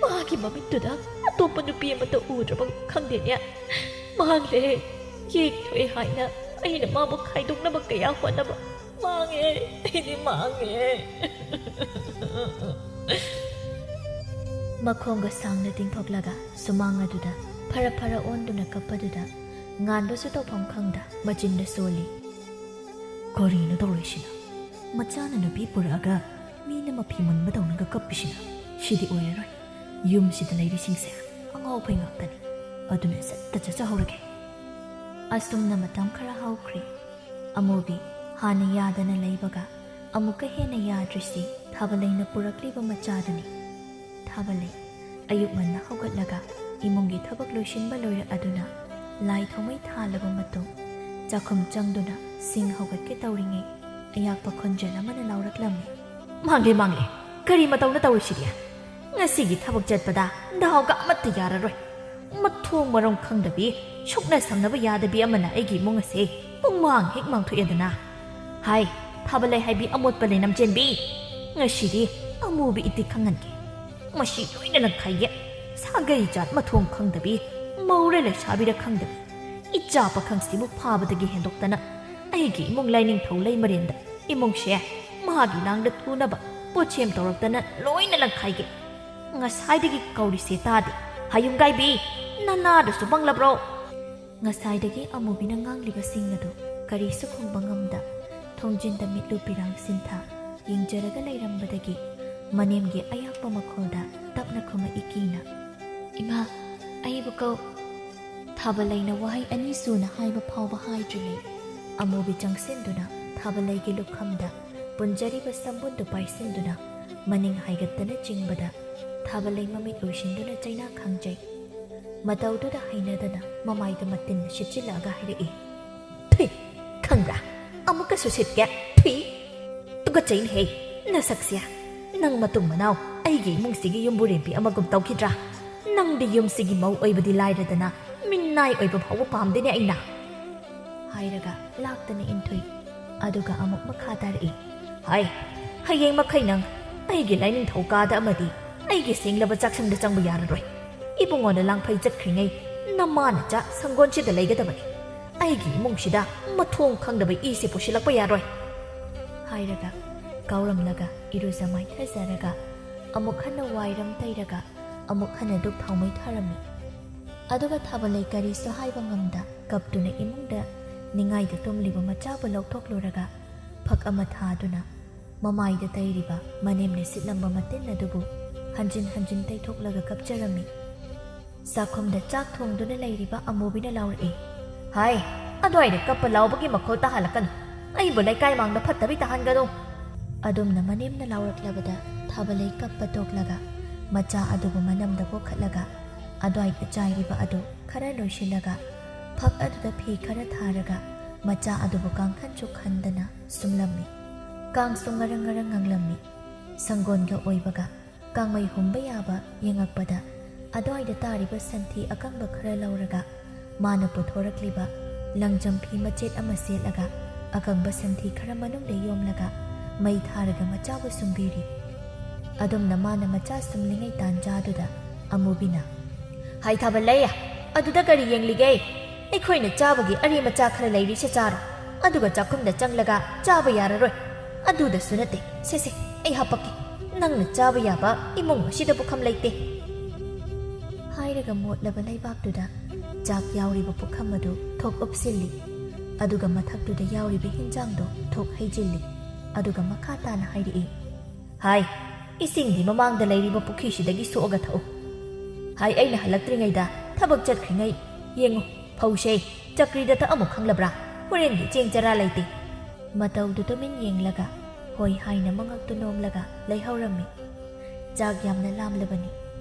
ꯃꯥꯒꯤ ꯃꯃꯤꯠꯇꯨꯗ ꯑꯇꯣꯞꯄ ꯅꯨꯄꯤ ꯑꯃꯠꯇ ꯎꯗ꯭ꯔꯕ ꯈꯪꯗꯦꯅꯦ꯫ ꯃꯥꯡꯂꯦ꯫ ꯌꯦꯛꯊꯣꯛꯑꯦ ꯍꯥꯏꯅ ꯑꯩꯅ ꯃꯥꯕꯨ ꯈꯥꯏꯗꯣꯛꯅꯕ ꯀꯌꯥ ꯍꯣꯠꯅꯕ꯫ ꯃꯥꯡꯉꯦ, ꯑꯩꯗꯤ ꯃꯥꯡꯉꯦ꯫" ꯃꯈꯣꯡꯒ ꯁꯥꯡꯅ ꯇꯤꯡꯊꯣꯛꯂꯒ ꯁꯨꯃꯥꯡ ꯑꯗꯨꯗ ꯐꯔ ꯐꯔ ꯑꯣꯟꯗꯨꯅ ꯀꯞꯄꯗꯨꯗ ꯉꯥꯟꯕꯁꯨ ꯇꯧꯐꯝ ꯈꯪꯗ ꯃꯆꯤꯟꯗ ꯁꯣꯜꯂꯤ꯫ "ꯀꯔꯤꯅꯣ ꯇꯧꯔꯤꯁꯤꯅ? ꯃꯆꯥꯅ ꯅꯨꯄꯤ ꯄꯨꯔꯛꯑꯒ ꯃꯤꯅ ꯃꯐꯤ ꯃꯨꯟꯕꯗꯧꯅꯒ ꯀꯞꯄꯤꯁꯤꯅ? ꯁꯤꯗꯤ ꯑꯣꯏꯔꯔꯣꯏ꯫ ꯌꯨꯝꯁꯤꯗ ꯂꯩꯔꯤꯁꯤꯡꯁꯦ ꯑꯉꯥꯎꯕꯩ ꯉꯥꯛꯇꯅꯤ꯫" ꯑꯗꯨꯅ ꯁꯠꯇ ꯆꯠꯆꯍꯧꯔꯒꯦ꯫ ꯑꯁꯨꯝꯅ ꯃꯇꯝ ꯈꯔ ꯍꯧꯈ꯭ꯔꯦ꯫ ꯑꯃꯨꯕꯤ ꯍꯥꯟꯅ ꯌꯥꯗꯅ ꯂꯩꯕꯒ ꯑꯃꯨꯛꯀ ꯍꯦꯟꯅ ꯌꯥꯗ꯭ꯔꯤꯁꯤ ꯊꯥꯕꯂꯩꯅ ꯄꯨꯔꯛꯂꯤꯕ ꯃꯆꯥꯗꯨꯅꯤ꯫ ꯊꯥꯕꯂꯩ ꯑꯌꯨꯛ ꯉꯟꯅ ꯍꯧꯒꯠꯂꯒ ꯏꯃꯨꯡꯒꯤ ꯊꯕꯛ ꯂꯣꯏꯁꯤꯟꯕ ꯂꯣꯏꯔꯛꯑꯗꯨꯅ ꯂꯥꯏ ꯊꯥꯎꯃꯩ ꯊꯥꯜꯂꯕ ꯃꯇꯨꯡ ꯆꯥꯛꯈꯨꯝ ꯆꯪꯗꯨꯅ ꯁꯤꯡ ꯍꯧꯒꯠꯀꯦ ꯇꯧꯔꯤꯉꯩ ꯑꯌꯥꯛꯄ ꯈꯣꯟꯖꯦꯜ ꯑꯃꯅ ꯂꯥꯎꯔꯛꯂꯝꯃꯤ꯫ "ꯃꯥꯡꯂꯦ, ꯃꯥꯡꯂꯦ꯫ ꯀꯔꯤ ꯃꯇꯧꯅ ꯇꯧꯔꯤꯁꯤꯗꯤ? ꯉꯁꯤꯒꯤ ꯊꯕꯛ ꯆꯠꯄꯗ ꯗꯥꯎꯒ ꯑꯃꯠꯇ ꯌꯥꯔꯔꯣꯏ꯫ ꯃꯊꯣꯡ ꯃꯔꯝ ꯈꯪꯗꯕꯤ, ꯁꯨꯛꯅ ꯁꯝꯅꯕ ꯌꯥꯗꯕꯤ ꯑꯃꯅ ꯑꯩꯒꯤ ꯏꯃꯨꯡ ꯑꯁꯦ ꯄꯨꯡꯃꯥꯡ ꯍꯦꯛ ꯃꯥꯡꯊꯣꯛꯑꯦꯗꯅ꯫ ꯍꯥꯏ, ꯊꯥꯕꯂꯩ ꯍꯥꯏꯕꯤ ꯑꯃꯣꯠꯄ ꯂꯩꯅꯝ ꯆꯦꯟꯕꯤ꯫ ꯉꯁꯤꯗꯤ ꯑꯃꯨꯕꯤ ꯏꯇꯤꯛ ꯈꯪꯍꯟꯒꯦ꯫" ꯃꯁꯤ ꯂꯣꯏꯅ ꯂꯪꯈꯥꯏꯒꯦ꯫ ꯁꯥꯒꯩ ꯖꯥꯠ ꯃꯊꯣꯡ ꯈꯪꯗꯕꯤ, ꯃꯧꯔ ꯂꯩꯁꯥꯕꯤꯔ ꯈꯪꯗꯕꯤ, ꯏꯆꯥ ꯄꯥꯈꯪꯁꯤꯕꯨ ꯐꯥꯕꯗꯒꯤ ꯍꯦꯟꯗꯣꯛꯇꯅ ꯑꯩꯒꯤ ꯏꯃꯨꯡ ꯂꯥꯏꯅꯤꯡꯊꯧ ꯂꯩꯃꯔꯦꯟꯗ ꯏꯃꯨꯡꯁꯦ ꯃꯥꯒꯤ ꯂꯥꯡꯗ ꯊꯨꯅꯕ ꯄꯣꯠꯁꯦꯝ ꯇꯧꯔꯛꯇꯅ ꯂꯣꯏꯅ ꯂꯪꯈꯥꯏꯒꯦ꯫ ꯉꯁꯥꯏꯗꯒꯤ ꯀꯧꯔꯤꯁꯦ ꯇꯥꯗꯦ꯫ ꯍꯌꯨꯝꯒꯥꯏꯕꯤ, ꯅꯅꯥꯗꯨꯁꯨ ꯄꯪꯂꯕ꯭ꯔꯣ? ꯉꯁꯥꯏꯗꯒꯤ ꯑꯃꯨꯕꯤꯅ ꯉꯥꯡꯂꯤꯕꯁꯤꯡ ꯑꯗꯨ ꯀꯔꯤꯁꯨ ꯈꯨꯝꯕ ꯉꯝꯗ, ꯊꯣꯡꯖꯤꯟꯗ ꯃꯤꯠꯂꯨ ꯄꯤꯔꯥꯡ ꯁꯤꯟꯊ ꯌꯦꯡꯖꯔꯒ ꯂꯩꯔꯝꯕꯗꯒꯤ ꯃꯅꯦꯝꯒꯤ ꯑꯌꯥꯛꯄ ꯃꯈꯣꯜꯗ ꯇꯞꯅ ꯈꯨꯝꯃꯛꯏ ꯀꯤꯅ, "ꯏꯃꯥ, ꯑꯩꯕꯨ ꯀꯧ꯫" ꯊꯥꯕꯂꯩꯅ ꯋꯥꯍꯩ ꯑꯅꯤ ꯁꯨꯅ ꯍꯥꯏꯕ ꯐꯥꯎꯕ ꯍꯥꯏꯗ꯭ꯔꯤꯉꯩ, ꯑꯃꯨꯕꯤ ꯆꯪꯁꯤꯟꯗꯨꯅ ꯊꯥꯕꯂꯩꯒꯤ ꯂꯨꯈꯝꯗ ꯄꯨꯟꯖꯔꯤꯕ ꯁꯝꯕꯨꯟꯗꯨ ꯄꯥꯏꯁꯤꯟꯗꯨꯅ ꯃꯅꯤꯡ ꯍꯥꯏꯒꯠꯇꯅ ꯆꯤꯡꯕꯗ, ꯊꯥꯕꯂꯩ ꯃꯃꯤꯠ ꯎꯏꯁꯤꯟꯗꯨꯅ ꯆꯩꯅꯥ ꯈꯪꯖꯩ꯫ ꯃꯇꯧꯗꯨꯗ ꯍꯩꯅꯗꯅ ꯃꯃꯥꯏꯗ ꯃꯇꯤꯟꯅ ꯁꯤꯠꯆꯤꯜꯂꯛꯑꯒ ꯍꯥꯏꯔꯛꯏ, "ꯊꯨꯏ, ꯈꯪꯕ꯭ꯔꯥ? ꯑꯃꯨꯛꯀꯁꯨ ꯁꯤꯠꯀꯦ꯫ ꯊꯨꯏ꯫ ꯇꯨꯀꯠꯆꯩꯅꯦꯍꯦ, ꯅꯁꯛꯁꯦ꯫ ꯅꯪ ꯃꯇꯨꯡ ꯃꯅꯥꯎ ꯑꯩꯒꯤ ꯏꯃꯨꯡꯁꯤꯒꯤ ꯌꯨꯝꯕꯨꯔꯦꯝꯕꯤ ꯑꯃꯒꯨꯝ ꯇꯧꯈꯤꯗ꯭ꯔꯥ? ꯅꯪꯗꯤ ꯌꯨꯝꯁꯤꯒꯤ ꯃꯧ ꯑꯣꯏꯕꯗꯤ ꯂꯥꯏꯔꯗꯅ ꯃꯤꯅꯥꯏ ꯑꯣꯏꯕ ꯐꯥꯎꯕ ꯄꯥꯝꯗꯦꯅꯦ ꯑꯩꯅ꯫" ꯍꯥꯏꯔꯒ ꯂꯥꯛꯇꯅ ꯏꯟꯊꯨꯏ꯫ ꯑꯗꯨꯒ ꯑꯃꯨꯛ ꯃꯈꯥ ꯇꯥꯔꯛꯏ, "ꯍꯥꯏ, ꯍꯌꯦꯡ ꯃꯈꯩ ꯅꯪ ꯑꯩꯒꯤ ꯂꯥꯏꯅꯤꯡꯊꯧ ꯀꯥꯗ ꯑꯃꯗꯤ ꯑꯩꯒꯤ ꯁꯦꯡꯂꯕ ꯆꯥꯛꯁꯪꯗ ꯆꯪꯕ ꯌꯥꯔꯔꯣꯏ꯫ ꯏꯕꯨꯡꯉꯣꯅ ꯂꯥꯡꯐꯩ ꯆꯠꯈ꯭ꯔꯤꯉꯩ ꯅꯃꯥꯅ ꯆꯥꯛ ꯁꯪꯒꯣꯟꯁꯤꯗ ꯂꯩꯒꯗꯕꯅꯤ꯫ ꯑꯩꯒꯤ ꯏꯃꯨꯡꯁꯤꯗ ꯃꯊꯣꯡ ꯈꯪꯗꯕ ꯏꯁꯦ ꯄꯨꯁꯤꯜꯂꯛꯄ ꯌꯥꯔꯣꯏ꯫" ꯍꯥꯏꯔꯒ ꯀꯥꯎꯔꯝꯂꯒ ꯏꯔꯨꯖ ꯃꯥꯏꯊꯖꯔꯒ ꯑꯃꯨꯛ ꯍꯟꯅ ꯋꯥꯏꯔꯝ ꯇꯩꯔꯒ ꯑꯃꯨꯛ ꯍꯟꯅ ꯙꯨꯞ ꯊꯥꯎꯃꯩ ꯊꯥꯔꯝꯃꯤ꯫ ꯑꯗꯨꯒ ꯊꯥꯕꯂꯩ ꯀꯔꯤꯁꯨ ꯍꯥꯏꯕ ꯉꯝꯗ ꯀꯞꯇꯨꯅ ꯏꯃꯨꯡꯗ ꯅꯤꯡꯉꯥꯏꯗ ꯇꯨꯝꯂꯤꯕ ꯃꯆꯥꯕꯨ ꯂꯧꯊꯣꯛꯂꯨꯔꯒ ꯐꯛ ꯑꯃ ꯊꯥꯗꯨꯅ ꯃꯃꯥꯏꯗ ꯇꯩꯔꯤꯕ ꯃꯅꯦꯝꯅ ꯁꯤꯠꯂꯝꯕ ꯃꯇꯤꯟ ꯑꯗꯨꯕꯨ ꯍꯟꯖꯤꯟ ꯍꯟꯖꯤꯟ ꯇꯩꯊꯣꯛꯂꯒ ꯀꯞꯆꯔꯝꯃꯤ꯫ ꯆꯥꯛꯈꯨꯝꯗ ꯆꯥꯛ ꯊꯣꯡꯗꯨꯅ ꯂꯩꯔꯤꯕ ꯑꯃꯨꯕꯤꯅ ꯂꯥꯎꯔꯛꯏ, "ꯍꯥꯏ, ꯑꯗꯨꯋꯥꯏꯗ ꯀꯞꯄ ꯂꯥꯎꯕꯒꯤ ꯃꯈꯣꯜ ꯇꯥꯍꯜꯂꯛꯀꯅꯨ꯫ ꯑꯩꯕꯨ ꯂꯩꯀꯥꯏ ꯃꯥꯡꯗ ꯐꯠꯇꯕꯤ ꯇꯥꯍꯟꯒꯅꯨ꯫" ꯑꯗꯨꯝꯅ ꯃꯅꯦꯝꯅ ꯂꯥꯎꯔꯛꯂꯕꯗ ꯊꯥꯕꯂꯩ ꯀꯞꯄ ꯇꯣꯛꯂꯒ ꯃꯆꯥ ꯑꯗꯨꯕꯨ ꯃꯅꯝꯗ ꯄꯣꯛꯈꯠꯂꯒ ꯑꯗꯨꯋꯥꯏꯗ ꯆꯥꯏꯔꯤꯕ ꯑꯗꯨ ꯈꯔ ꯂꯣꯏꯁꯤꯜꯂꯒ ꯐꯛ ꯑꯗꯨꯗ ꯐꯤ ꯈꯔ ꯊꯥꯔꯒ ꯃꯆꯥ ꯑꯗꯨꯕꯨ ꯀꯥꯡꯈꯟꯁꯨ ꯈꯟꯗꯅ ꯁꯨꯝꯂꯝꯃꯤ꯫ ꯀꯥꯡꯁꯨ ꯉꯔꯪ ꯉꯔꯪ ꯉꯪꯂꯝꯃꯤ꯫ ꯁꯪꯒꯣꯟꯒ ꯑꯣꯏꯕꯒ ꯀꯥꯡꯃꯩ ꯍꯨꯝꯕ ꯌꯥꯕ ꯌꯦꯡꯉꯛꯄꯗ ꯑꯗꯨꯋꯥꯏꯗ ꯇꯥꯔꯤꯕ ꯁꯟꯊꯤ ꯑꯀꯪꯕ ꯈꯔ ꯂꯧꯔꯒ ꯃꯥꯅ ꯄꯨꯊꯣꯔꯛꯂꯤꯕ ꯂꯪꯖꯝ ꯐꯤ ꯃꯆꯦꯠ ꯑꯃ ꯁꯦꯠꯂꯒ ꯑꯀꯪꯕ ꯁꯟꯊꯤ ꯈꯔ ꯃꯅꯨꯡꯗ ꯌꯣꯝꯂꯒ ꯃꯩ ꯊꯥꯔꯒ ꯃꯆꯥꯕꯨ ꯁꯨꯝꯕꯤꯔꯤ꯫ ꯑꯗꯨꯝꯅ ꯃꯥꯅ ꯃꯆꯥ ꯁꯨꯝꯂꯤꯉꯩ ꯇꯥꯟꯖꯥꯗꯨꯗ ꯑꯃꯨꯕꯤꯅ, "ꯍꯥꯏ ꯊꯥꯕꯜꯂꯩ, ꯑꯗꯨꯗ ꯀꯔꯤ ꯌꯦꯡꯂꯤꯒꯦ? ꯑꯩꯈꯣꯏꯅ ꯆꯥꯕꯒꯤ ꯑꯔꯦꯝ ꯑꯆꯥ ꯈꯔ ꯂꯩꯔꯤꯁꯦ ꯆꯥꯔꯣ, ꯑꯗꯨꯒ ꯆꯥꯛꯈꯨꯝꯗ ꯆꯪꯂꯒ ꯆꯥꯕ ꯌꯥꯔꯔꯣꯏ꯫ ꯑꯗꯨꯗꯁꯨ ꯅꯠꯇꯦ, ꯁꯦ ꯁꯦ, ꯑꯩ ꯍꯥꯄꯛꯀꯦ, ꯅꯪꯅ ꯆꯥꯕ ꯌꯥꯕ ꯏꯃꯨꯡ ꯑꯁꯤꯗ ꯄꯨꯈꯝ ꯂꯩꯇꯦ꯫" ꯍꯥꯏꯔꯒ ꯃꯣꯠꯂꯕ ꯂꯩꯕꯥꯛꯇꯨꯗ ꯆꯥꯛ ꯌꯥꯎꯔꯤꯕ ꯄꯨꯈꯝ ꯑꯗꯨ ꯊꯣꯛ ꯎꯞꯁꯤꯜꯂꯤ꯫ ꯑꯗꯨꯒ ꯃꯊꯛꯇꯨꯗ ꯌꯥꯎꯔꯤꯕ ꯍꯤꯟꯖꯥꯡꯗꯣ ꯊꯣꯛ ꯍꯩꯖꯤꯜꯂꯤ꯫ ꯑꯗꯨꯒ ꯃꯈꯥ ꯇꯥꯅ ꯍꯥꯏꯔꯛꯏ, "ꯍꯥꯏ, ꯏꯁꯤꯡꯗꯤ ꯃꯃꯥꯡꯗ ꯂꯩꯔꯤꯕ ꯄꯨꯈ꯭ꯔꯤꯁꯤꯗꯒꯤ ꯁꯣꯛꯑꯒ ꯊꯛꯎ꯫ ꯍꯥꯏ, ꯑꯩꯅ ꯍꯜꯂꯛꯇ꯭ꯔꯤꯉꯩꯗ ꯊꯕꯛ ꯆꯠꯈ꯭ꯔꯤꯉꯩ ꯌꯦꯡꯉꯨ, ꯐꯧꯁꯦ ꯆꯀ꯭ꯔꯤꯗ ꯇꯛꯑꯝꯃꯨ ꯈꯪꯂꯕ꯭ꯔꯥ? ꯍꯣꯔꯦꯟꯒꯤ ꯆꯦꯡ ꯆꯔꯥ ꯂꯩꯇꯦ꯫" ꯃꯇꯧꯗꯨ ꯇꯨꯃꯤꯟ ꯌꯦꯡꯂꯒ ꯍꯣꯏ ꯍꯥꯏꯅ ꯃꯉꯛꯇꯨ ꯅꯣꯝꯂꯒ ꯂꯩꯍꯧꯔꯝꯃꯤ꯫ ꯆꯥꯛ ꯌꯥꯝꯅ ꯂꯥꯝꯂꯕꯅꯤ,